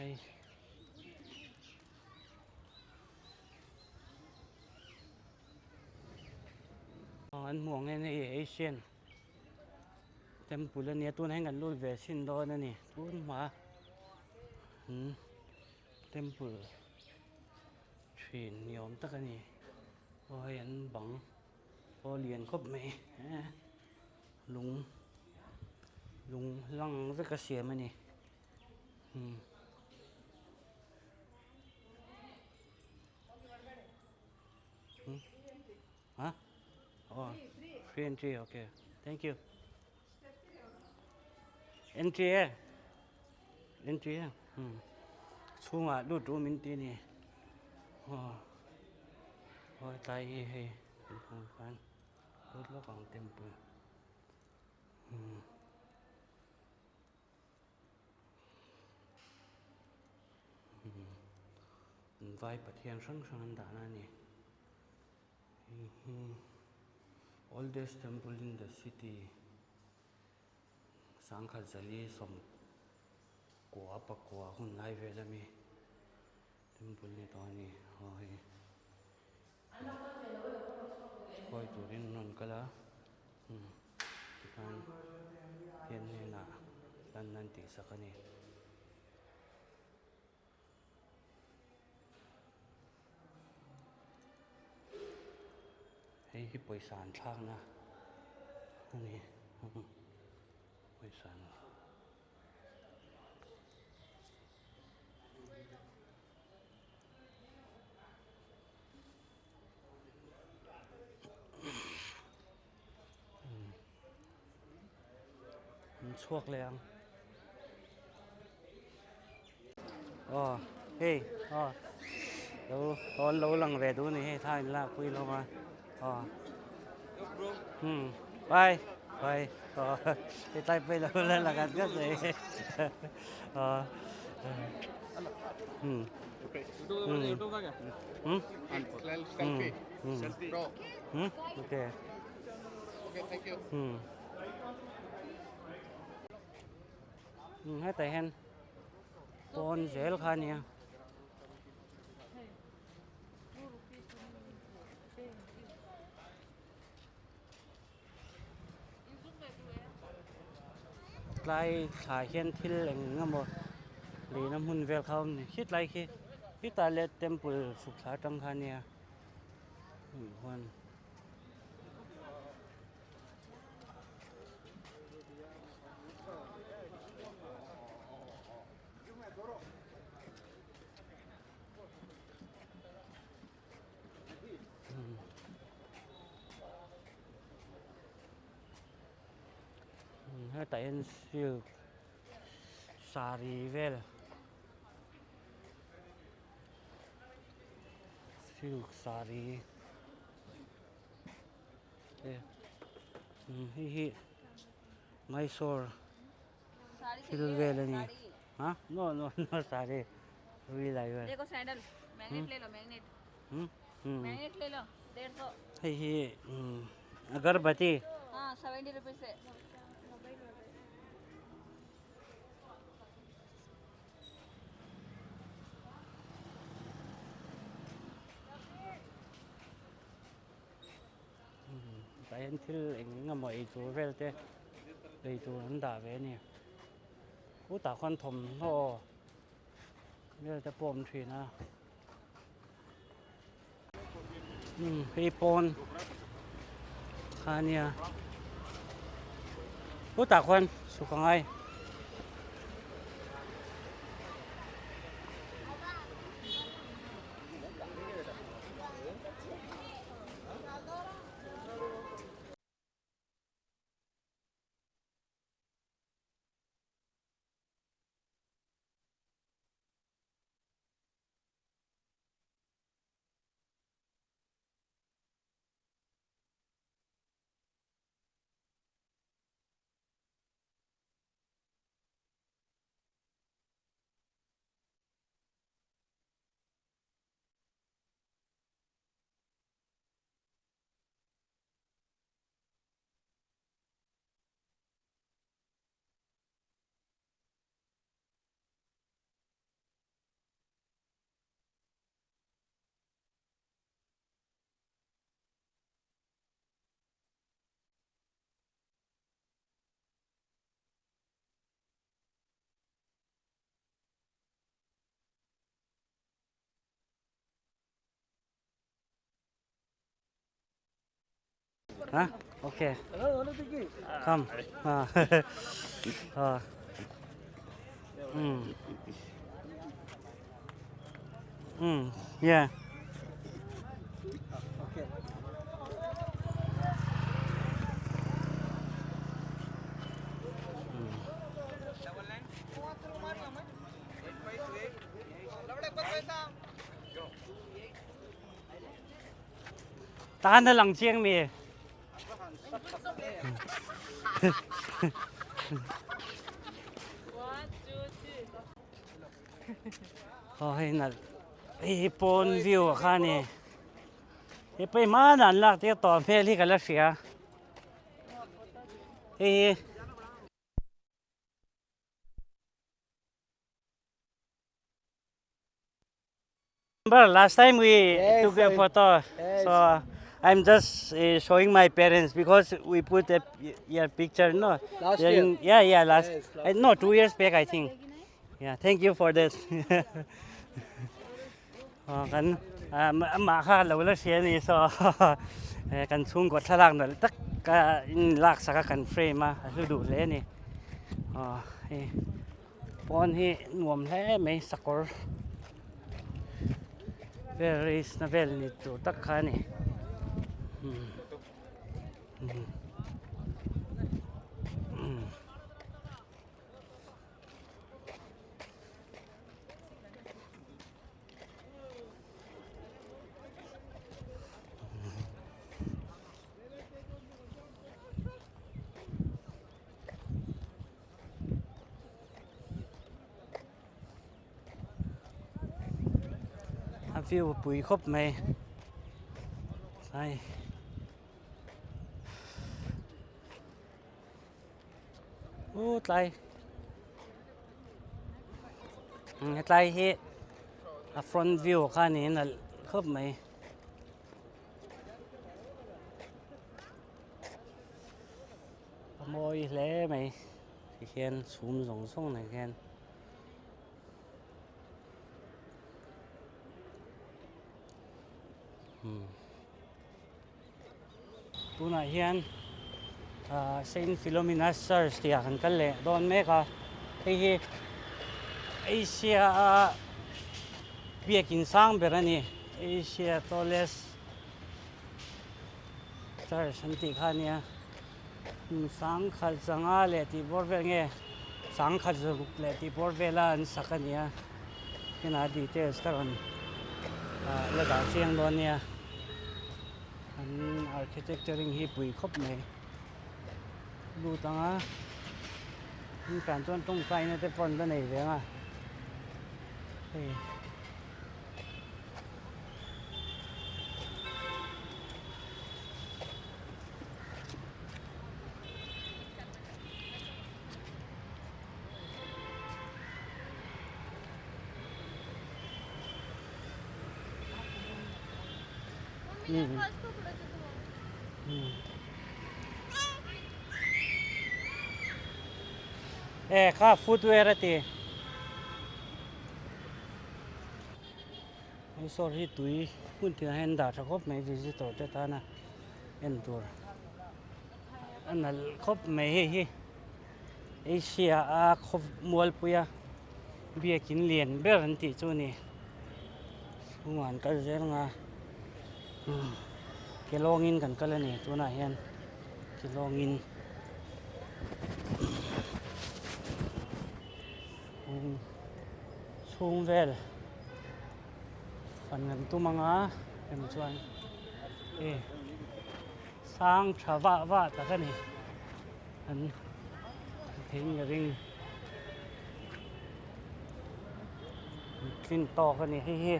Hei. An hmuh ang hian hei Asian temple a nia tunah hian kan lut ve chhin dawn a ni tun hma an temple thin ni awm tak a ni aw hei an bang pawh a lian khawp mai lung lung hlang vek a siam a ni. Huh? Oh, free entry, okay. Thank you. Entry e. Entry e. Hmm. Chhungah lut ru min ti ni. Oh. Oh, tlai hi hei. Khan lut lawk ang temple. Hmm. Vai pathian hrang hrang an dahna a ni. Hei hi oldest temple in the city sangkhat zali sawmkua pakua hun lai vel ami temple ni tawh a ni aw hei khawi turin an rawn kal a tikhan pathian hnenah lan an tihsak a ni. Hei hi pawisa an thlakna a ni pawisa an An chhuak leh ang. Aw hei aw lo aw an lo lang ve duh a ni hei thla in lak pui hlawm a aw hmm bye bye aw hetlai pawh i lo la lang at ngat mai aw hmm hmm hmm hmm okay hmm hetah hian pawn zel kha a nia. Tlai thla hian thil eng eng emaw lehna hmun vel kha a awm a ni khitlai khi khitah leh temple chhuk thla atang kha a nia huan. Hetah hian silk saree vel silk saree hei hi Mysore thil vel a ni ha no no no saree hei hi agarbati tah hian thil eng eng emaw ei tur vel te lei tur an dah ve a ni khutah khuan thawmhnaw vel te pawh a awm thin a hei pawn kha a nia khutah khuan chhuk a ngai. Ha? Okay. Come. Ha. Ha. Mm. Mm. Yeah. Okay. Tan a lang chiang mi. Aw hei nalh hei hi pawn view ah khan ni he pawh hi hmanah an lak tir tawh hmel hi ka la hria hei hi. Remember last time we Yes, took a I- photo. Yes. So I'm just showing my parents because we put a your picture. No, Last They're year. yeah, yeah, last. Yes, last no, 2 years back I think. Yeah, thank you for that. Oh, kan amah kha lo la hria ni so kan chhungkaw thlalak nalh tak a in lak sak a kan frame a a hlu duh hle a ni. Aw hei pawn hi nuam hle mai sakawr vel race na vel ni tur tak kha a ni. A view a pui khawp mai tlai u tlai hetlai hi a front view kha niin a khawp mai. A mawi hle mai tihian chhum zawng zawng nen hian. Tunah hian ah Saint Philomena's Church tih ah kan kal leh dawn mek a hei hi Asia a biakin sang ber a ni Asia tallest church an tih kha a nia sangkhat zanga leh tih bawr vel nge sangkhat zaruk leh tih bawr vela an sak a nia kinah details ka rawn ah la dah chiang dawn nia. An architecturing hi pui khawp mai lut ang a an tan chuan tawngtaina te pawh an la nei ve ang a hei. E kha footwear a ti. Mysore hi tui hmun tinah hian dah tha khawp mai visitor te tana en tur a nalh khawp mai hei hi Asia a khaw mualpui a biakin lian ber an tih chu a ni. Chhungah an kal zel ang a ke lawngin kan kal a ni tunah hian ke lawngin chhung chhung vel fan kan tum ang a hemi chuan hei sang tha vah vah tak a ni an thing ka ring. Tlin tawk a ni hei hi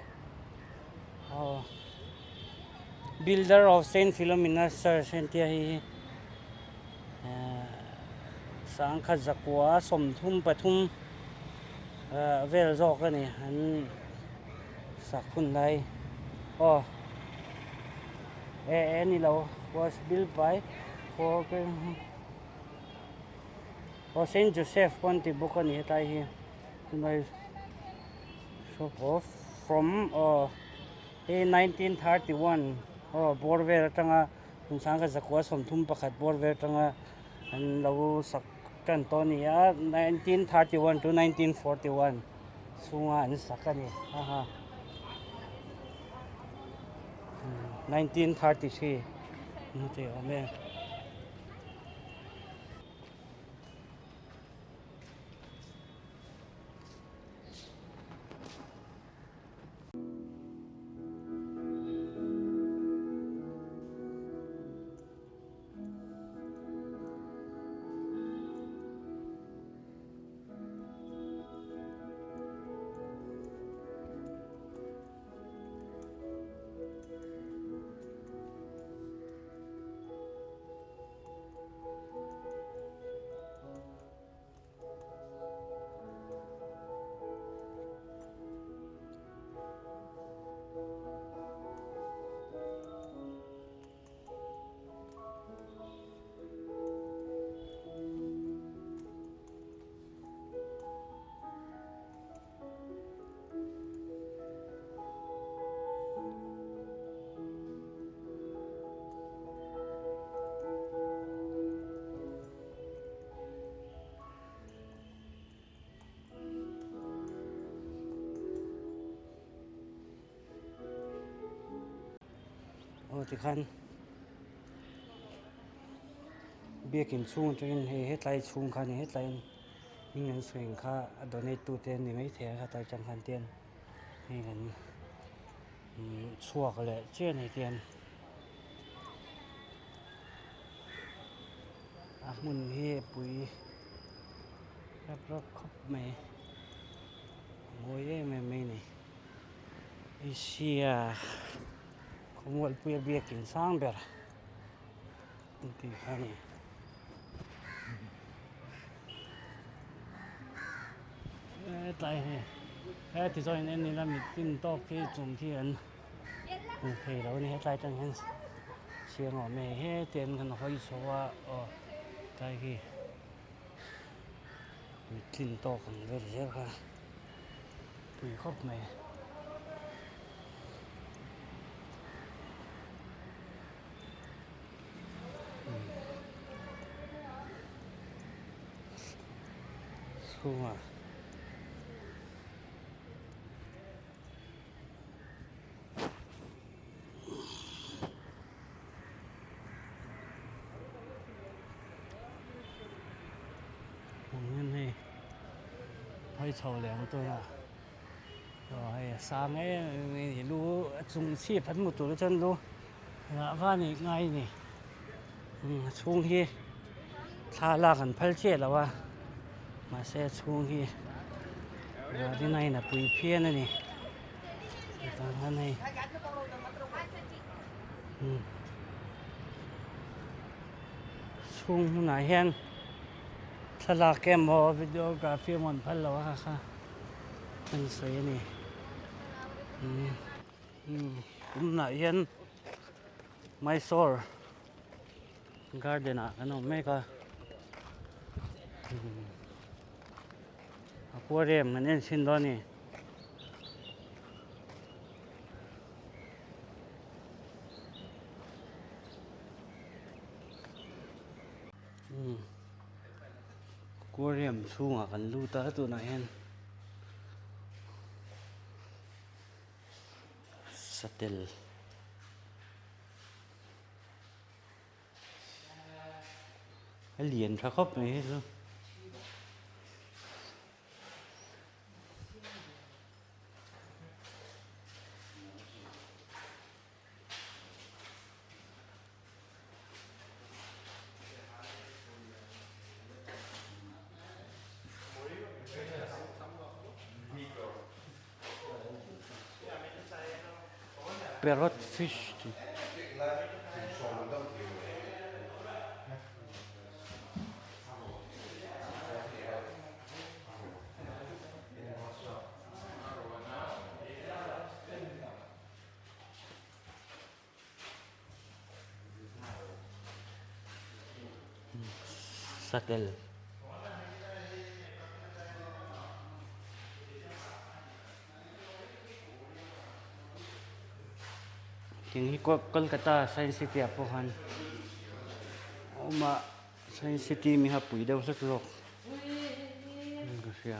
aw builder of Saint Philomena's Church a intia hei hi ehh sangkhat zakua 33 ah vel zawk a ni an sak hun lai aw eh eh a ni lo was built by for Aw Saint Joseph pawh an ti bawk a ni hetlai hi hemai shop of from aw hei 1931 aw bawr vel atanga Kum sangkhat zakua 31 bawr vel atanga an lo sak tan tawh a ni a, 1931 to 1941 chhunga an sak a ni haha 1933 hmu thei awm e. Aw tikhan biakin chhung atangin hei hetlai chhung kha a ni hetlaiin hming an sawi ang kha a donate tu te an ni maithei a khatlai atang khan te hei kan chhuak leh chiah a ni tian a hmun hi a pui rap rap khawp mai a mawi em em mai a ni Asia khawmualpuia biakin sang ber an tih kha a ni. Hetlai hi heti zawng in en ila mitin tawk hi chung khi an hmu thei lo a ni hetlai atang hian chiang awm e heti an kan hawi chho a aw tlai khi mitin tawk ang vel zel kha pui khawp mai. Chhungah hmun hian hei hawi chho leh ang tuna aw hei a sang em em mai a ni lu a chung chhip an hmu tur te chuan lu Engah va nih ngai ni a chhung hi thla lak an phal chiah lo a mahse a chhung hi rinaiin a pui phian a ni tah hian hei chhung hmunah hian thlalak emaw videography emaw an phal lo a kha kha an sawi a ni. Tunah hian Mysore garden ah kan awm mek a aquarium kan en chhin dawn a ni. Aquarium chhungah kan lut a tunah hian. Satel a lian tha khawp mai hi chu. Parrot fish tih. Satel. Tiang hi Kolkata Science City ah pawh khan a awm a, Science City mi kha pui deuh hlek zawk ka hria.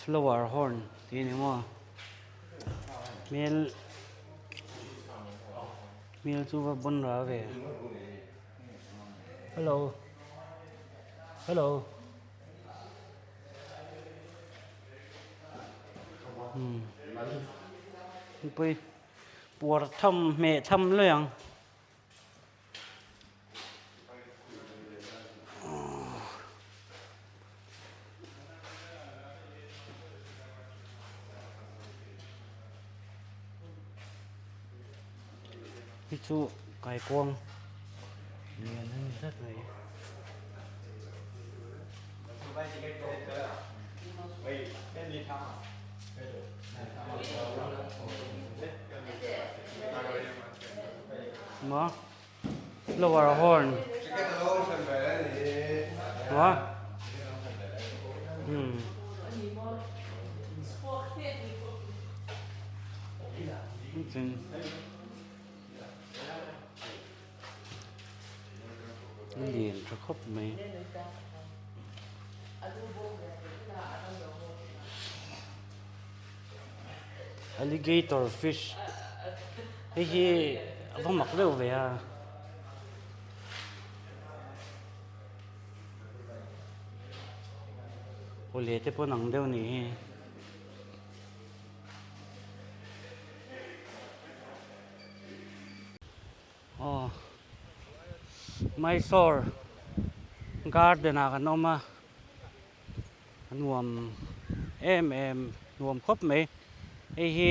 Flower horn tih a ni maw? Hmel hmel chu va bawn ra ve. Hello hello. Pui puar tham hmeh tham lui ang. Hi chu kaikuang lian a ni tlat mai. Maw flower horn maw umm a lian tha khawp mai. Alligator fish hei hi a va mak deuh ve a. Awle te pawh an ang deuh a nih hi. Aw Mysore garden ah kan awm a a nuam em em nuam khawp mai hei hi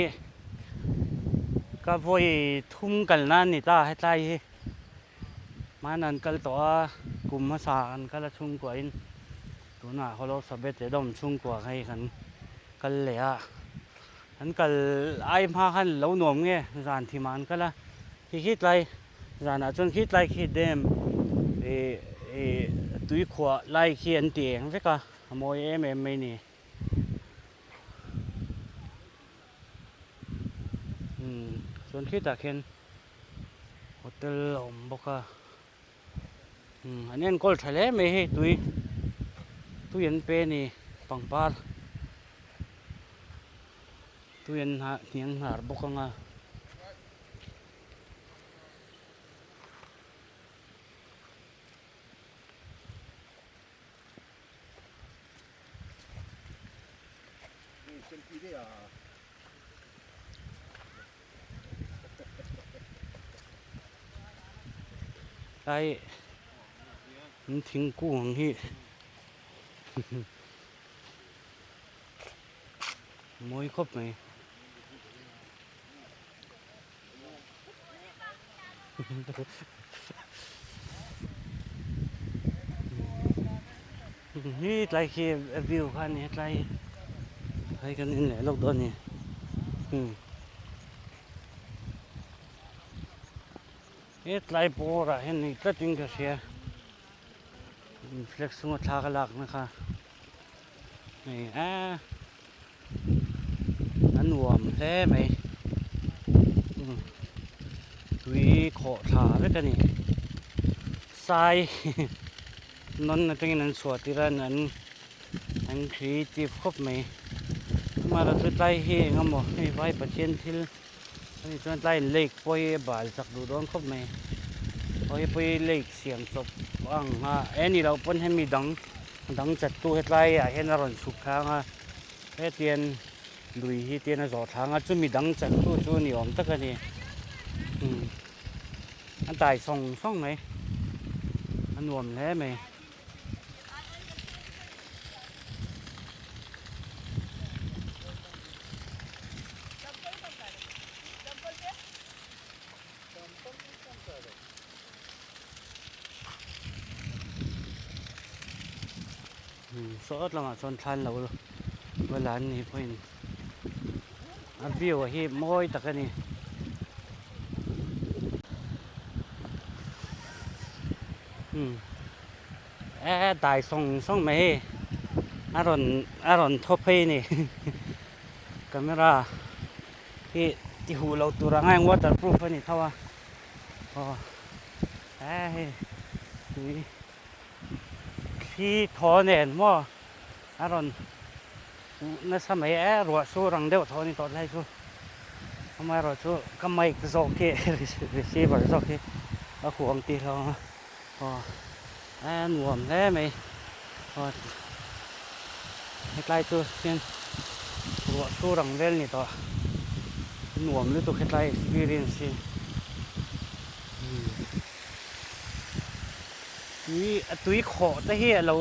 ka vawi thum kal na a ni ta hetlai hi hmana an kal tawh a kum hmasa an kal a chhungkua in tunah Hollow Sabbath leh dawm chhungkua hei kan kal leh a. An kal ai hma khan lo nuam nge zan thimah an kal a, khi khi tlai zanah chuan khi tlai khi dam ih ih tui khuah lai khi an ti eng vek a, a mawi em em mai ni. Umm chuan khitah khian hotel a awm bawk a, umm an enkawl tha hle mai hei tui tui an pe a ni pangpar. Tui an hnah hniang hnar bawk ang a. Tlai an thingkung ang hi. Mawi khawp mai. Hi tlai khi a view kha a ni a tlai hei kan en leh lawk dawn a ni he tlai bawr ah hian ni tlat in ka hria. Flag chunga thla ka lakna kha hei a a nuam hle mai tui khawh thla vek a ni sai nawn atangin an chhuah tir a an an creative khawp mai amaherawhchu tlai hi eng emaw hei vai pathian thil a nih chuan tlaiin lake pawh hi a bal chak duh dawn khawp mai aw hei pawh hi lake siam chawp ang a e ni loh pawn hemi dang dang chat tu hetlai ah hian a rawn chhuk thlang a hetian lui hi tian a zawh thlang a chumi dang chat tu chu ni awm tak a ni umm a dai sawng sawng mai a nuam hle mai. Sawt lamah chuan thlan lo va la an ni pawhin a view hi mawi tak a ni. E dai sawng sawng mai hei a rawn a rawn thaw phei a ni camera hi. ti huh lo tur ang a eng waterproof a ni tho a aw he hei tui thli thaw nen maw a rawn huh nasa mai e ruah sur ang deuh thaw a ni tawh lai chu amaherawh chu ka mic zawk hi receiver zawk hi a huh ang tih hlauh ang a aw a nuam hle mai aw hetlai chu hian ruah sur ang vel ni tawh nuam lutuk hetlai experience hi tui a tui khawh te hi alo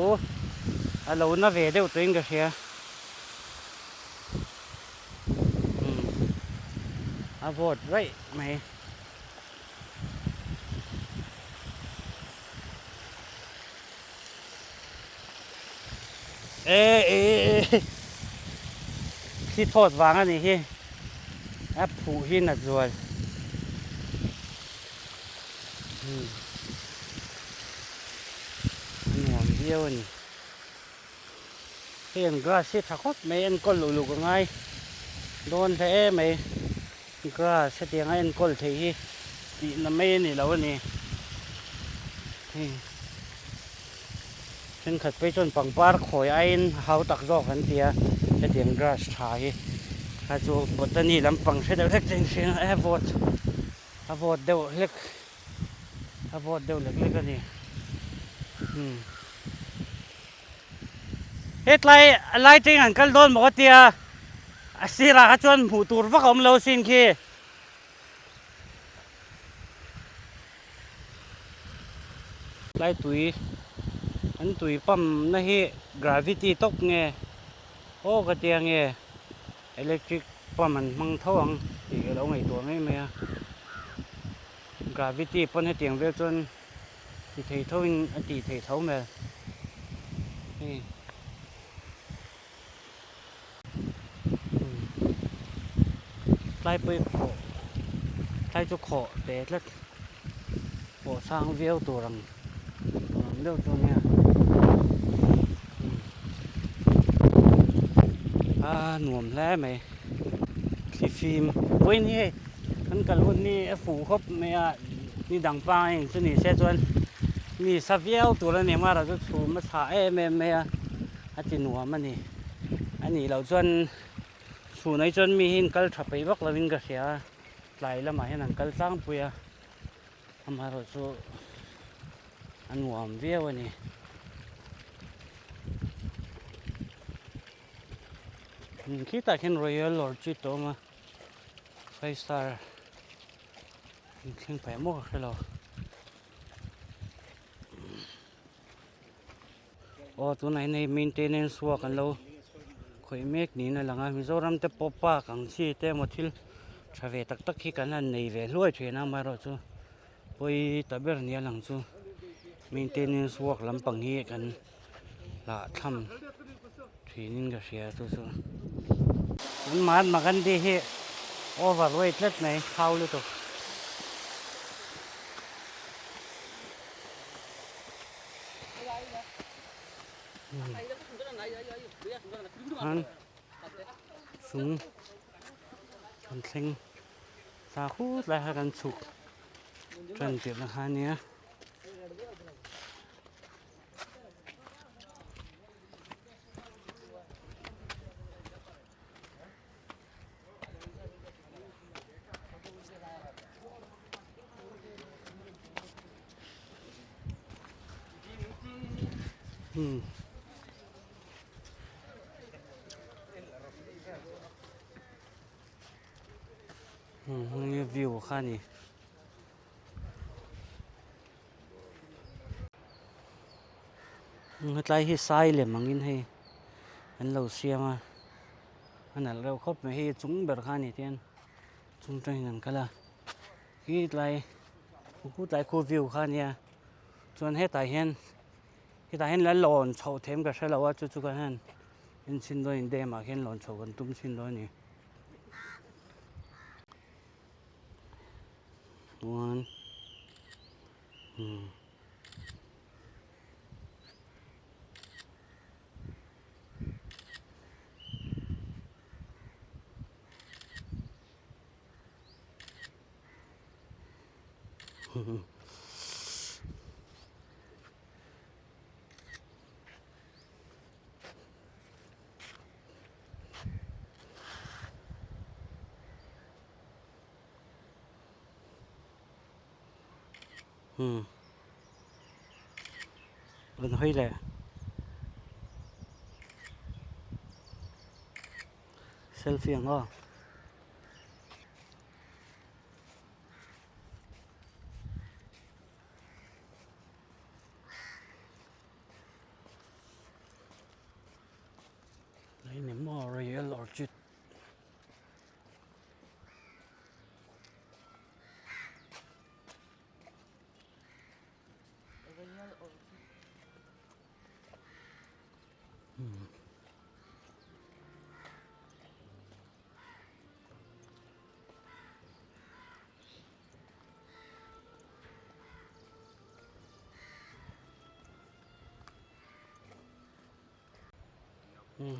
alo na ve deuh tawhin ka hria a vawt raih mai. E e e thli thawt vang a nih hi a phuh hi nat zual a nuam viau a ni hei an grass hi tha khawp mai enkawl uluk a ngai dawn hle mai. Grass hetiang a enkawl theih hi tihna mai a ni lo a ni. Hei thenkhat phei chuan pangpar khawi aiin a hau tak zawk an ti a, hetiang grass tha hi kha chu botany lampang hre deuh hlek chu inhria a, a vawt a vawt deuh hlek a vawt deuh lek lek a ni. Umm hetlai lighting an kal dawn maw ka tia. A sirah kha chuan hmuh tur vak a awm lo sin khi. Tlai tui an tui pump na hi gravity tawp nge aw ka tia nge electric pump an hmang tho ang tih ka lo ngaihtuah mai mai a gravity pawn hetiang vel chuan ti thei tho in a tih theih tho hmel hei. Tlai pawh hi khawh tlai chu khawh ve tlat pawh sang viau tur ang tur ang deuh chu ania a nuam hle mai thli fim vawiin hi hei kan kal hun hi a fuh khawp mai a ni dang pangai ang chu ni se chuan mi sa viau tur a ni ang a chu chhum a chhah em em mai a. A ti nuam a ni. A nih loh chuan chhunah hi chuan mi hi an kal tha peih vak lovin ka hria a, tlai lamah hian an kal tlangpui a, amaherawhchu a nuam viau a ni. Khitah khian Royal Orchid a awm a, five star inthleng paih maw ka hre lo. Aw tunah hian hei maintenance work an lo khawih mek niin a lang a Mizoram te pawh park ang chi te emaw thil tha ve tak tak hi kan han nei ve hluai thin a amaherawhchu pawi ta ber nia lang chu maintenance work lampang hi kan lah tham thinin ka hria chu chu an Mahatma Gandhi hi overweight tlat mai thau lutuk. Khan chung kan thleng ta khut lai kha kan chhuk tan tirh na kha ania. Hmm. Hmm, view kha ni. Hetlai hi sai lem angin hei an lo siam a a nalh reuh khawp mai hei chung ber kha a ni tihian chung tangin an kal a khi tlai khu tlai khu view kha a nia chuan hetah hian hetah hian la lawn chhoh them ka hre lo a chu chu kan han enchhin dawn a ni dam ah khian lawn chhoh kan tum chhin dawn a ni. Chuan umm. Hmm. Rawn hawi leh. Selfie ang aw. Lai ni maw Royal Orchid. Royal Orchid.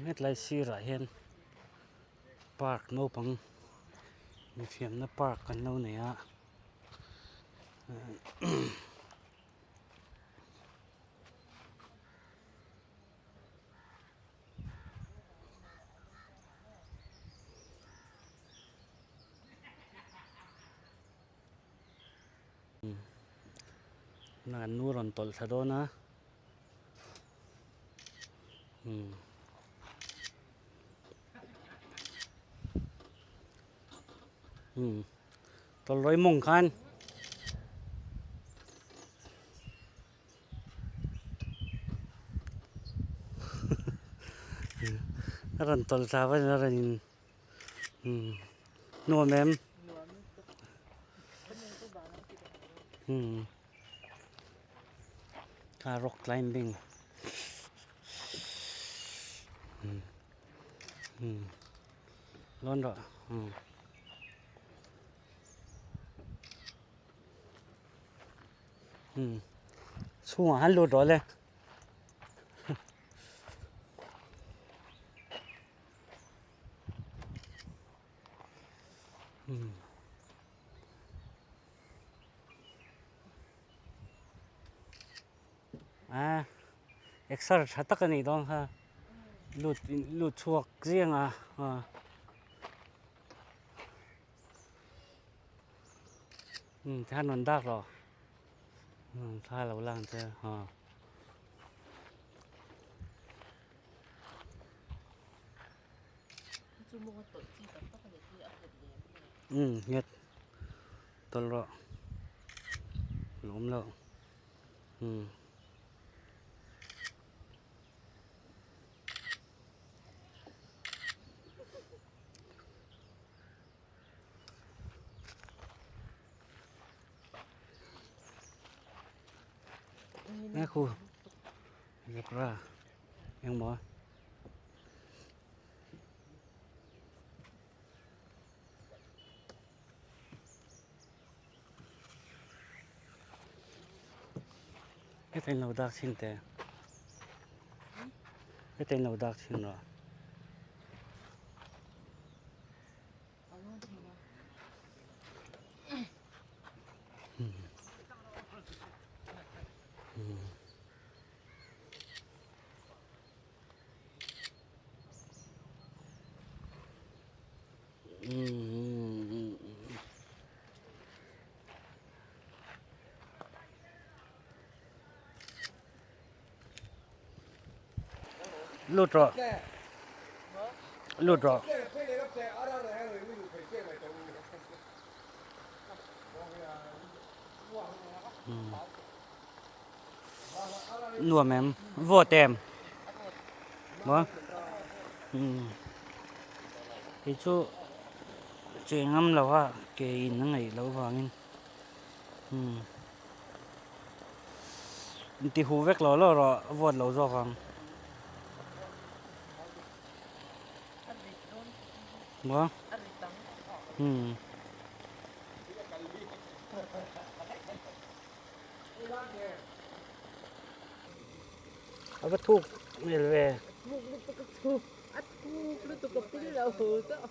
Hetlai sirah hian park naupang infiamna park kan lo nei a. An nu rawn tawlh thla dawn a tawlh rawih mawng khan. A rawn tawlh thla vatin a rawn in nuam em kha rock climbing lawn rawh. Chhungah han lut rawh le. A exer tha tak a nih dawn kha lut lut chhuak chiang a tikhan rawn dak rawh thla lo lang che aw. Umm nghet tawlh rawh a awm loh umm. Nghe khu zebra engmaw heta in lo dak chhin teh heta in lo dak chhin rawh. Lut rawh lut rawh. Nuam em vawt em maw kei chu cheng ngam lo a ke in a ngaih loh vangin inti huh vek lo lo rawh a vawt lo zawk ang maw. A va thuk hmel ve. Thuk lutuk a chu. A thuk lutuk a pil lo chauh.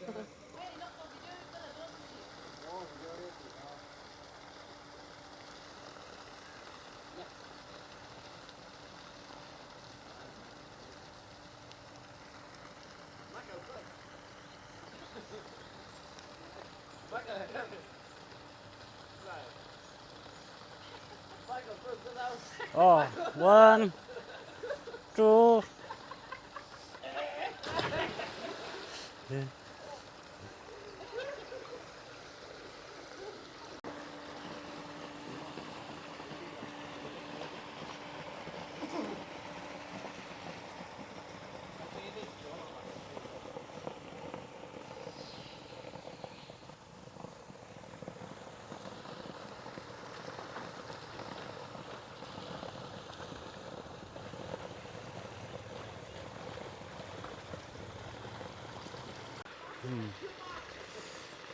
Aw one two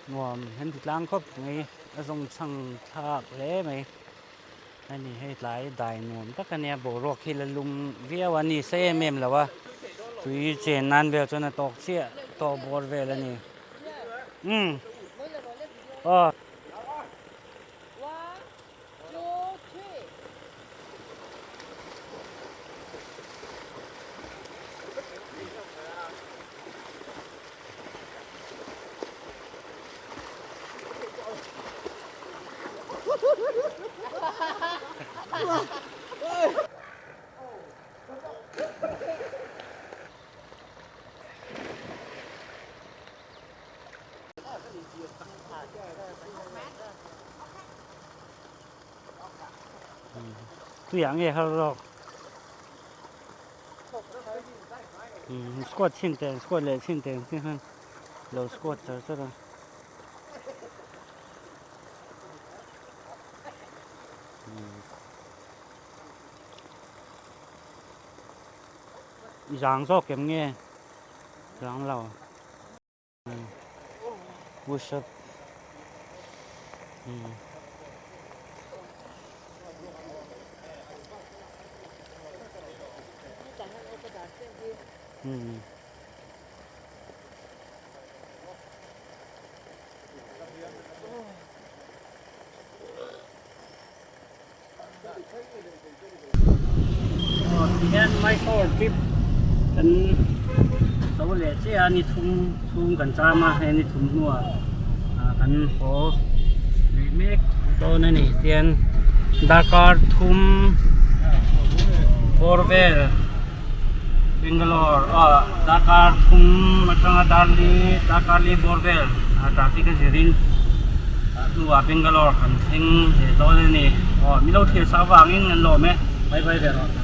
Nuam an ti tlang khawp mai a zawng chhang thlak hle mai a ni hei tlai dai nuam tak a nia boruak hi la lum viau a ni se em em lo a tui chen nan vel chuan a tawk chiah tawh bawr vel a ni. Umm aw. Tuiah nge har zawk squat chhin teh squat leh chhin teh ang chi khan lo squat char char a. Zang zawk em nge zang lo push up Aw tihian Mysore trip kan zo leh chiah a ni thum chhung kan cham a hei ni thum hnuah ah kan haw leh mek dawn a ni tihian darkar thum bawr vel Bangalore ah darkar thum atanga darli darkar li bawr vel traffic a zirin a hnuah Bangalore kan thleng leh dawn a ni aw milo thlir sa avangin an lawm e bye bye ve rawh.